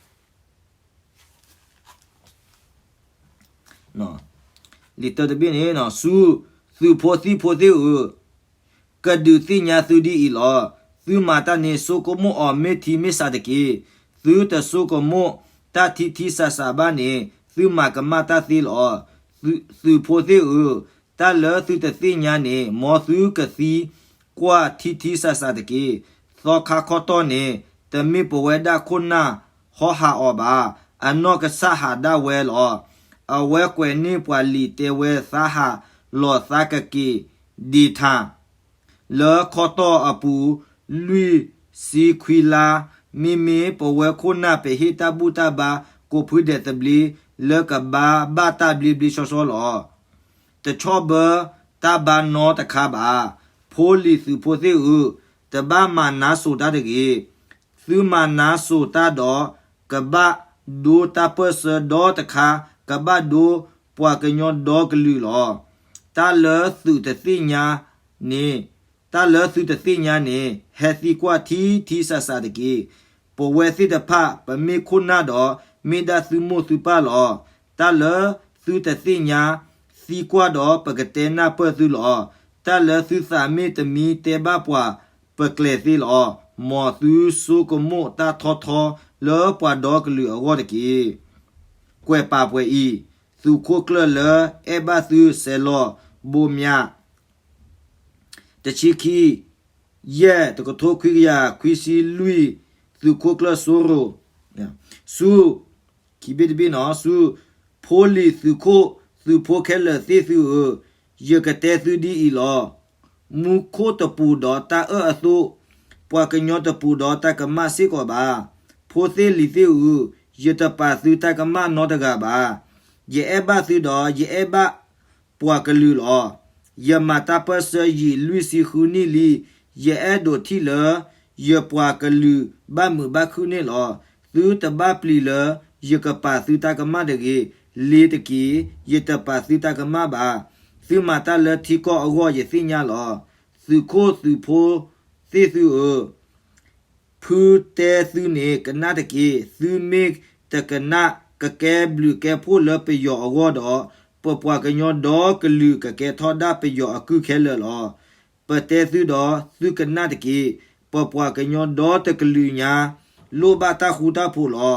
လံာ်တၢတဘ့ၣ်န့ၣ် ဆူသုးဖိသံၣ်ဖိသ့ၣ်ဧၢ, ကဒုးသ့ၣ်ညါသုဒ်အံၤလီၤ. သုမၤတၢ်န့ၣ် ဆိကမိၣ်အီၤမ့ၢ်ထံမ့ၢ်ဆးတက့ၢ်. သုတဆိကမိၣ်တၢ်ထံထံဆးဆးဘၣ်န့ၣ် သုမၤကမၣ်တၢ်သ့လီၤ. သုးဖိသ့ၣ်ဧၢ, တၢ်လၢသုတသ့ၣ်ညါန့ၣ် မ်သုကသံကွၢ်ထံထံဆးဆးတက့ၢ်. သီခါခီတီၢ်န့ၣ် တမ့ၢ်ပဝဲဒၣ်ခိၣ်နၢ်ဟီဟးအီၤဘၣ်. အနီၢ်ကစၢ်ဟးဒၣ်ဝဲလီၤ. အဝဲကွဲးန့ၢ်ပှၤလံာ်တဲဝဲ သးဟးလီၤသးကက့ၤဒ့ထၣ် လၢခီတီၢ်အပူၤ လွံၢ်ဆံခွံလါ, မ့မ့ၢ်ပဝဲခိၣ်နၢ် ပဟ့ၣ်တၢ်ဘူၣ်တၢ်ဘါ ကိးဖုဒဲးသဘျ့ လၢကဘါဘၣ်တၢ်ဘျ့ဘျ့ဆှီဆှီလီၤ. တဆီၣ်ဘၢတၢ်ဘါနီတခါဘၣ်. ဖိလံၤသုးဖိသ့ၣ်ဧၢ, တဘၣ်မၤနါစိၤတၢ်တဂ့ၤ. သုမၤနါစိၤတၢ်ဒီး ကဘၣ်ဒိတၢ်ပၢၢ်ဆၢဒီတခါ, ကဘၣ်ဒိပှၤကညီဒီကလုာ်လီၤ. တၢ်လၢသုးတသ့ၣ်ညါန့ၣ် တၢ်လၢသုတသ့ၣ်ညါန့ၣ် ဟဲသံကွၢ်ထံထံဆးဆးတက့ၢ်. ပဝဲသ့ၣ်တဖၣ် ပမ့ၢ်ခိၣ်နၢ်ဒီး မ့ၢ်ဒၣ်သုမိၢ်သုပၢ်လီၤ. တၢ်လၢသုတသ့ၣ်ညါ သံကွၢ်ဒီးပကတဲနၢ်ပၢၢ်သုလီၤ. တၢ်လၢသုသးမ့ၢ်တမံတဲဘၣ်ပှၤ ပကျဲၤသ့လီၤ. မ်သုဆိကမိၣ်တၢ်ထီထီလၢပှၤဒီကလုာ်အဂီၢ်တက့ၢ်. ကွဲးပာ်ပှဲၤအံၤ, သုးခိၣ်ကျၢၢ်လၢအဲၣ်ဘၣ်သုစဲးလီၤ ဘိးမၠး တဆံခံ ယဲၢ် တကထိခွံကယၤခွံဆံလွံၢ် သုးခိၣ်ကျၢၢ်စိရိၤ ဆူ ခံဘ့ၣ်တဘ့ၣ်နီၤ ဆူ ဖိလံၤသုးခိၣ်သုးဖိခဲလၢာ်သ့ၣ်သုဧၢ, ယကတဲသုဒ်အံၤလီၤ. မူခိၣ်တပူၤဒီးတၢ်အၢၣ်အသိး, ပှၤကညီတပူၤဒီးတၢ်ကမၣ်စ့ၢ်ကီးဘၣ်. ဖိသ့ၣ်လံၤသ့ၣ်ဧၢ, ယတပာ်သုတၢ်ကမၣ်နီတဂၤဘၣ်. ယအဲၣ်ဘၣ်သုဒီးယအဲၣ်ဘၣ် ပှၤကလုာ်လီၤ. ယမၤတၢ်ပၢၢ်ဆၢယံာ်လွံၢ်ဆံဃုနံၣ်လံ. ယအဲၣ်ဒိးထံၣ်လၢ ယပှၤကလုာ်ဘၣ်မုာ်ဘၣ်ခုၣ်န့ၣ်လီၤ. သုတဘၣ်ပျံၤလၢ ယကပာ်သုတၢ်ကမၣ်တဂ့ၤ. လ့ၤတက့ၢ်. ယတပာ်သုတၢ်ကမၣ်ဘၣ်. သုမၤတၢ်လၢထံကီၢ်အဂီၢ်ယသ့ၣ်ညါလီၤ. သုးခိၣ်သုးဖိသ့ၣ်သုဧၢ, ဖုတဲသုန့ၣ် ကနၣ်တက့ၢ်. သုမ့ၢ်တကနၣ် ကကဲဘျုးကဲဖှိၣ်လၢပယီၤအဂီၢ်ဒီး, ပပှၤကညီဒီကလုာ်ကကဲထီၣ်ဒၣ်ပယီၤအကုၢ်ခဲလၢာ်လီၤ. ပတဲသုဒီးသုကနၣ်တက့ၢ်. ပပှၤကညီဒီတကလုာ်ညါ လိၣ်ဘၣ်တၢ်ဃူတၢ်ဖိးလီၤ.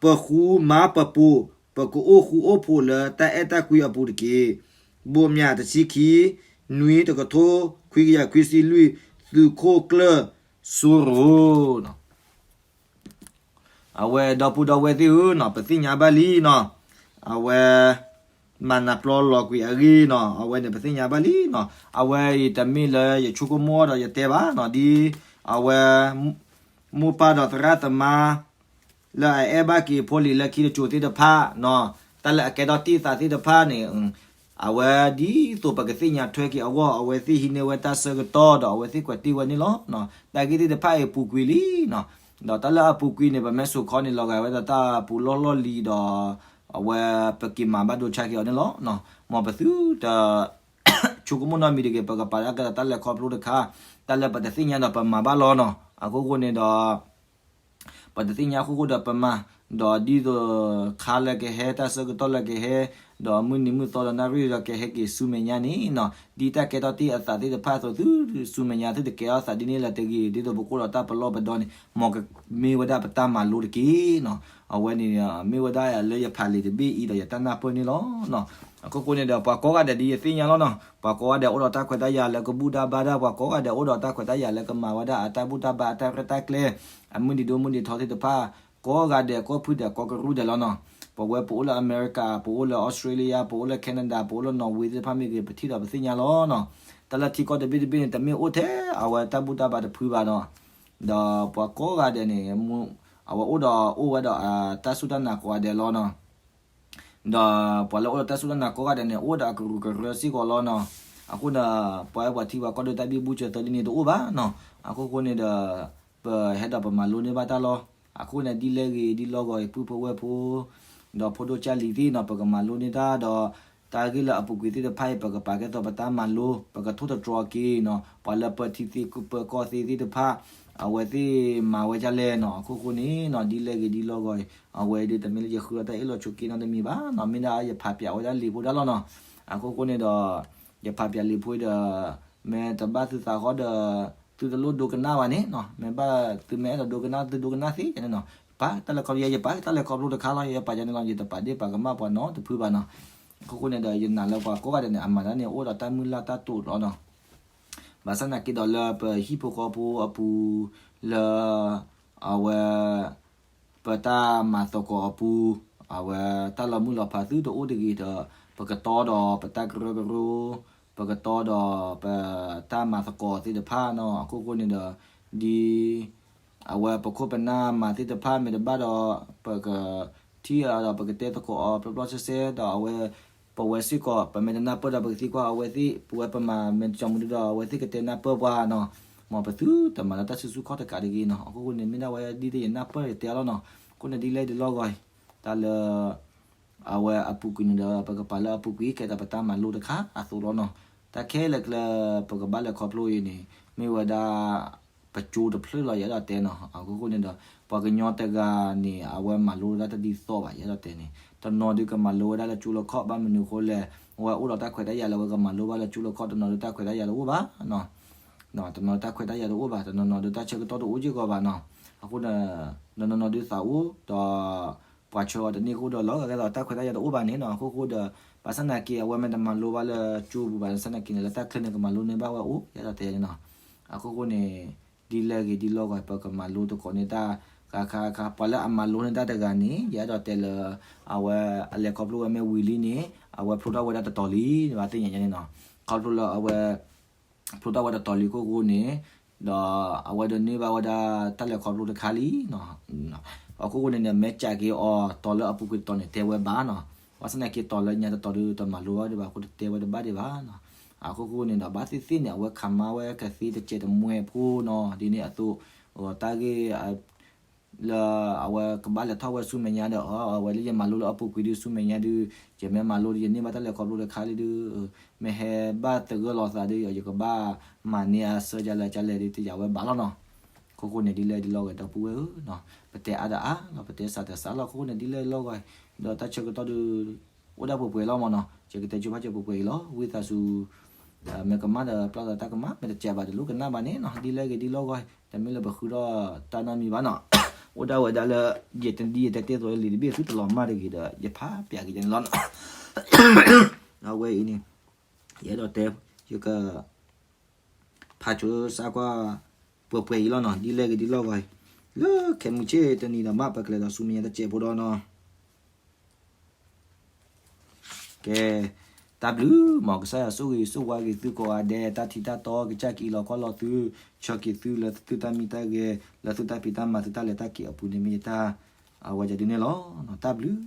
ပဃူမၤပပိာ်, ပကအိၣ်ဃူအိၣ်ဖိးလၢတၢ်အဲၣ်တၢ်ကွံအပူၤတက့ၢ်. ဘိးမၠးတဆံခံ နွံ တကထိခွံကယၤခွံဆံလွံၢ် သုးခိၣ်ကျၢၢ်စိရိၤ အဝဲဒီပုၢ်ဒီဝဲၢ်သ့ၣ်ဧၢနီၤ, ပသ့ၣ်ညါဘၣ်လံနီၤ, အဝဲ မၤနၢ်ပျီလီၤကွံာ်အဂ့ၢ်နီၤ, အဝဲန့ၣ်ပသ့ၣ်ညါဘၣ်လံနီၤ, အဝဲအံၤတမ့ၢ်လၢယဆိကမိၣ်ဒီးယတဲဘၣ်နီၤ, ဒ်အဝဲ မိၢ်ပၢ်ဒီးသရၣ်သမါ လၢအအဲၣ်ဘၣ်က့ၤဖိလံၤလၢခံတစိၤသ့ၣ်တဖၣ်နီၤ, တၢ်လၢအကဲထီၣ်တ့ၢ်အသးသ့ၣ်တဖၣ်န့ၣ် အဝဲဒ်သိးပကသ့ၣ်ညါထွဲက့ၤအဂီၢ် အဝဲသ့ၣ်ဟံးန့ၢ်ဝဲတၢ်ဆၢကတီၢ်ဒီးအဝဲသ့ၣ်ကွဲးတ့ၢ်ဝဲန့ၣ်လီၤ. တၢ်ဂ့ၢ်သ့ၣ်တဖၣ်အံၤပူၤကွံာ်လံနီၤ, ဒီးတၢ်လၢအပူၤကွံာ်န့ၣ် ပမ့ၢ်စိာ်ခီန့ၣ် လီၤဂာ်ဝဲဒၣ်တၢ်ပူၤလီၢ်လီၢ်လံၤဒီး အဝဲပက့ၤမၤဘၣ်ဒိဆါက့ၤအီၤန့ၣ်လီၤ. မ်ပသုတ ဆိကမိၣ်နီတမံၤတဂ့ၤ, ပကပာ်လၢကတၢၢ်တၢ်လဲၤခီဖျိတခါ, တၢ်လၢပတသ့ၣ်ညါဒီးပမၤဘၣ်လီၤနီၤ, အခိၣ်ဃိန့ၣ်ဒီး ပတသ့ၣ်ညါအခိၣ်ဃိဒီးပမၤ, ဒီးဒ်သိးခါလၢကဟဲ တၢ်ဆၢကတီၢ်လၢကဟဲ, ဒီးမုၢ်နံၤမုၢ်သီဒီးနၣ်ရံၣ်ဒီးကဟဲက့ၤဆူမဲာ်ညါန့ၣ်နီၤ, ဒ်တၢ်ကဲထီၣ်တ့ၢ်အသးသ့ၣ်တဖၣ်အသိး သုဆူမဲာ်ညါသုတကဲထီၣ်သးဒ်န့ၣ်လၢၤတဂ့ၤ, ဒ်သိးပကအိၣ်ဒီးတၢ်ပလီၢ်ပဒီန့ၣ် မ်ကမ့ၢ်ဝဲဒၣ်ပတၢ်မၤလိတက့ၢ်နီၤ. အဝဲန့ၣ်မ့ၢ်ဝဲဒၣ်လၢယဖးလံာ်တဘ့ၣ်အံၤဒီးယတၢ်နၢ်ပၢၢ်န့ၣ်လီၤ. အခိၣ်ဃိန့ၣ်ဒီး ပှၤကိးဂၤဒဲးဒ်ယသ့ၣ်ညါလီၤနီၤ, ပှၤကိးဂၤဒဲးအိၣ်ဒီးတၢ်ခွဲးတၢ်ယာ်လၢကဘူၣ်တၢ်ဘါတၢ်, ပှၤကိးဂၤဒဲးအိၣ်ဒီးတၢ်ခွဲးတၢ်ယာ်လၢကမၤဝဲဒၣ်အတၢ်ဘူၣ်တၢ်ဘါအတၢ်ရဲၣ်တၢ်ကျဲၤ, အမုၢ်နံၤဒိမုၢ်နံၤထီသ့ၣ်တဖၣ်, ကိးဂၤဒဲးကိးဖုဒဲးကိးကရူၢ်ဒဲးလီၤနီၤ. ပဝဲပအိၣ်လၢအမဲရကၤ, ပအိၣ်လၢအီစထြ့လယါ, ပအိၣ်လၢ Canada, ပအိၣ်လၢ Norway သ့ၣ်တဖၣ်မ့ၢ်ဂ့ၤ ပထံၣ်ဒီးပသ့ၣ်ညါလီၤနီၤ. တၢ်လၢထံကီၢ်တဘ့ၣ်တဘ့ၣ်န့ၣ် တမ့ၢ်အိၣ်ထဲအဝဲတၢ်ဘူၣ်တၢ်ဘါတဖုဘၣ်နီၤ. ဒီးပှၤကိးဂၤဒဲးန့ၣ် အဝဲအိၣ်ဒီးအိၣ်ဝဲဒီးအတၢ်စူၢ်တၢ်နာ်ကိးဂၤဒဲးလီၤနီၤ. ဒီးပှၤလၢအိၣ်ဒီးတၢ်စူၢ်တၢ်နာ်ကိးဂၤဒဲးန့ၣ် အိၣ်ဒီးအကရူၢ်ကရၢစ့ၢ်ကီးလီၤနီၤ. အဃိန့ၣ် ပှၤအဲၣ်ပှၤထံပှၤကီၢ်ဒိၣ်တၢ်ဘံၣ်ဘူၣ်စၢၤသၢဒ်န့ၣ်တအိၣ်ဘၣ်နီၤ. အခိၣ်ဃိန့ၣ်ဒီး ပဟဲဒီးပမၤလိန့ၢ်ဘၣ်တၢ်လီၤ. အဃိန့ၣ် ဒ်လဲၣ်ဂ့ၤဒ်လီၢ်ဂီၤအံၤ ပုၢ်ဖိဝဲၢ်ဖိ ဒီးဖိဒိၣ်ကၢ်လံၤသ့ၣ်နီၤ ပကမၤလိန့ၢ်တၢ်ဒီး တၢ်ဂ့ၢ်လၢအပူၤကွံာ်သ့ၣ်တဖၣ်အံၤ ပကပာ်ကဲသိးပတၢ်မၤလိ ပကထိၣ်သတြီၤက့ၤနီၤ ပှၤလၢပၢထံသ့ၣ်ပၢကီၢ်သ့ၣ်သ့ၣ်တဖၣ် အဝဲသ့ၣ်မၤဝဲဒ်လဲၣ်နီၤ. အခိၣ်ဃိန့ၣ်နီၤ ဒ်လဲၣ်ဂ့ၤဒ်လီၢ်ဂီၤအံၤ အဝဲဒ်တမ့ၢ်လၢယဃုအီၣ်တၢ်အ့ၣ်လိာ်ဆိးက့နီတမံၤဘၣ်နီၤ မ့ၢ်ဒၣ်ယဖးပၠးဝဲဒၣ်လံာ်ဖိဒၣ်လီၤနီၤ. အခိၣ်ဃိန့ၣ်ဒီး ယဖးပၠးလံာ်ဖိအံၤဒီး မ့ၢ်တဘၣ်သုသးဃီဒီး သုတလိၣ်ဒိကနၣ်ဘၣ်န့ၣ်နီၤ မ့ၢ်ဘၣ်သုမ့ၢ်အဲၣ်ဒိးဒိကနၣ် သုဒိကနၣ်သ့န့ၣ်နီၤ. ပာ်တၢ်လဲၤခီဖျိ ယပာ်တၢ်လဲၤခီဖျိတခါလီၤ ယပာ်ယၤန့ၣ်လီၤ ယတပာ်ဒ့ၣ်ပာ်ကမၣ်ပှၤနီတဖုဘၣ်နီၤ. အခိၣ်ဃိန့ၣ်ဒီး ယနာ်လၢပှၤကိးဂၤဒဲးန့ၣ် အမၤတၢ်န့ၣ် အိၣ်ဒီးတၢ်မုၢ်လၢ်တၢ်တိာ်လီၤနီၤ. ဘၣ်ဆၣ်သနာ်က့ဒီးလၢပဟံၣ်ဖိဃီဖိအပူၤ လၢ အဝဲ ပတၢ်မၤသကိးအပူၤ အဝဲတၢ်လီၤမုၢ်လီၤဖးသုတအိၣ်တဂ့ၤဒီး ပကတီဒီးပတၢ်ကရၢကရိ ပကတီဒီးပတၢ်မၤသကိးသ့ၣ်တဖၣ်နီၤ. အခိၣ်ဃိန့ၣ်ဒီး ဒ် အဝဲပခိၣ်ပနၢ်မၤသ့ၣ်တဖၣ်မ့ၢ်တဘၣ်ဒီး ပကထံၣ်အီၤဒီးပကတဲသကိးအီၤပျီပျီဆှဲဆှဲ ဒီးအဝဲ ပဝဲစ့ၢ်ကီး ပမ့ၢ်တနၢ်ပၢၢ်ဒီးပကသံကွၢ်အဝဲသ့ၣ် ပဝဲပမၤမ့ၢ်တကၠီမူဒုဒီးအဝဲသ့ၣ်ကတဲနၢ်ပၢၢ်ပှၤနီၤ. မ်ပသုတမၤလၢတၢ်စုဆူၣ်ခီၣ်တကးတဂ့ၤနီၤ. အခိၣ်ဃိန့ၣ် မ့ၢ်ဒၣ်ဝဲဒ်သိးယနၢ်ပၢၢ်ယတဲအီၤလီၤနီၤ. အဃိန့ၣ်ဒ်လဲၣ်ဒ်လီၢ်ဂီၤအံၤ တၢ်လၢ အဝဲအပူၤကွံာ်န့ၣ်ဒီး ပကပာ်လၢအပူၤကွံာ် ကဲဒီးပတၢ်မၤလိတခါအသိးလီၤနီၤ. တၢ် တၢ်ခဲလၢာ်ကျဲ ပကဘၣ်လဲၤခီဖျိအံၤန့ၣ် မ့ၢ်ဝဲဒၣ် ပကၠိတဖျၢၣ်လီၤ ယအဲၣ်ဒိးတဲနီၤ. အခိၣ်ဃိန့ၣ်ဒီး ပှၤကညီတဂၤန့ၣ် အဝဲမၤလိဝဲဒၣ်တၢ်ဒ်သိးဘၣ် ယအဲၣ်ဒိးတဲန့ၣ် တနီၤဒုးကမၤလိဝဲဒၣ်လၢကၠိလၢခီၣ် ဘၣ်မနုၤအဃိလဲၣ် အဝဲအိၣ်ဒီးတၢ်ခွဲးတၢ်ယာ်လၢအဝဲကမၤလိဘၣ်လၢကၠိလၢခီၣ် တနီၤဒုးတၢ်ခွဲးတၢ်ယာ်တအိၣ်ဘၣ် တနီၤတၢ်ခွဲးတၢ်ယာ်တအိၣ်ဘၣ် တနီၤနီၤဒုးတၢ်ဆၢကတီၢ်တအိၣ်စ့ၢ်ကီးဘၣ်နီၤ. အဃိဒီး တနီၤနီၤဒုးသးအိၣ်ဒီး ပှၤဆှၢအီၤတန့ၢ်အဃိဒီး လီၤဂာ်ဒ်သိးတၢ်ခွဲးတၢ်ယာ်တအိၣ်ဘၣ်န့ၣ်နီၤ. အခိၣ်ဃိဒီး ဘၣ်ဆၣ်သနာ်က့ အဝဲမ့ၢ်တမၤလိဘၣ်လၢကၠိပူၤဘၣ်ဆၣ်သနာ်က့န့ၣ် လၢတၢ်ချၢန့ၣ် ကမၤလိန့ၢ်ဘၣ်ဝဲအိၣ် ယအဲၣ်ဒိးတဲန့ၣ်နီၤ. အခိၣ်ဃိန့ၣ် ဒ်လဲၣ်ဂ့ၤဒ်လဲၣ်ဂ့ၤ ပကမၤလိသကိးန့ၢ်တၢ် ခါခါခါ ပှၤလၢအမၤလိန့ၢ်တၢ်တဂၤန့ၣ် ယအဲၣ်ဒိးတဲလၢ အဝဲအလဲၤခီဖျိဝဲမ့ၢ်ဝံၤလံန့ၣ် အဝဲဖျိထီၣ်ဝဲဒၣ်တတီၤလံ ဘၣ်သ့ၣ်ညါန့ၣ်နီၤ. ခီဖျိလၢအဝဲ ဖျိထီၣ်ဝဲတတီၤလံအခိၣ်ဃိန့ၣ် ဒီးအဝဲဒိးန့ၢ်ဘၣ်ဝဲဒၣ်တၢ်လဲၤခီဖျိတခါလံနီၤ. အခိၣ်ဃိန့ၣ်န့ၣ် မ့ၢ်ကးက့ၤအီၤတီၤလၢအပူၤကွံာ်တတီၤန့ၣ် တဲဝဲဘၣ်နီၤ. ဘၣ်ဆၣ်သနာ်က့တီၤလၢညါတတီၤဒုးတမၤလိဘၣ်ဒံးဘၣ်အဃိ တတဲဝဲတဘၣ်ဒံးဘၣ်နီၤ. အခိၣ်ဃိန့ၣ်ဒီး ဘၣ်သ့ၣ်သ့ၣ်န့ၣ် အဝဲခးမါဝဲကသ့တစဲးတမှဲဖိနီၤ ဒ်န့ၣ်အသိး တၢ်ဂ့ၢ် လၢအဝဲကဘၣ်လဲၤထီၣ်ဝဲဆူမဲာ်ညါဒီး အဝဲလၢယမၤလိလၢအပူၤကွံာ်ဒုး ဆူမဲာ်ညါဒုး ယမ့ၢ်မၤလိဒုး ယန့ၢ်ဘၣ်တၢ်လဲၤခီဖျိတခါလံဒုး မ့ၢ်ဟဲဘၣ်သဂၢၢ်လီၤသးဒုး ယကဘၣ်မၤန့ၢ်အဆၢကလဲၣ်ကလဲၣ်ဒုး တယာ်ဝဲဘၣ်လီၤနီၤ. အခိၣ်ဃိန့ၣ် ဒ်လဲၣ်ဒ်လဲၣ်ဂ့ၤ ဒီပုၢ်ဝဲၢ်ဧၢ, ပတဲအါဒီးအါလီၤ ပတဲစှၤဒီးစှၤလီၤ. အခိၣ်ဃိန့ၣ် ဒ်လဲၣ်ဒ်လဲၣ်ဂ့ၤ ဒီးတၢ်ဆၢကတီၢ်ဒုး အိၣ်ဒၣ်ပှဲၤပှဲၤလီၤမ့ၢ်နီၤ. ယကတဲဆိဖးစၢၤပှဲၤပှဲၤအံၤလီၤ. ဝံသးစူၤ မ့ၢ်ကမၣ်ဒီးပျၢ်သးတၢ်ကမၣ်, မ့ၢ်တကးဘၣ်တလိၣ်ကနၣ်ဘၣ်န့ၣ်နီၤ. ဒ်လဲၣ်ဂ့ၤဒ်လဲၣ်ဂ့ၤ တမ့ၢ်လၢပဃုထီၣ်တၢ်နီတမံၤဘၣ်နီၤ. အိၣ်ဒၣ်ဝဲဒၣ်လၢ ယတဒ်ယတဲတ့ၢ်သိးလံာ်တဘ့ၣ် သုတလီၤမၢ်တဂ့ၤဒီး ယဖးပျးက့ၤယန့ၣ်လီၤ. အဝဲအံၤန့ၣ် ယအဲၣ်ဒိးတဲ ယက ဖးစၢၤစးကွၢ် ပှဲၤပှဲၤအံၤလီၤနီၤ. ဒ်လဲၣ်ဂ့ၤဒ်လဲၣ်ဂ့ၤ လၢခဲမုၢ်ဆ့ၣ်တနံၤဒီး ဘၣ်ပကလဲၤဒီးဆူမဲာ်ညါတစဲးဖိဒီးနီၤ. ကဲ, တၢ်ဘျုး, မ်ကစၢ်ယွၤဆိၣ်ဂ့ၤဆိၣ်ဝါက့ၤသုကိးဂၤဒဲး, တၢ်ထံတၢ်တီကစၢ်ကအံးလီၤကွၢ်လီၤသု, ဆှၢက့ၤသုလၢသုတၢ်မံတၢ်ဂဲၤ, လၢသုတၢ်ဖံးတၢ်မၤသုတၢ်လဲၤတၢ်က့ၤအပူၤန့ၣ်မ့ၢ်ယတၢ် အဝဲဒၣ်ဒုးန့ၣ်လီၤ. တၢ်ဘျုး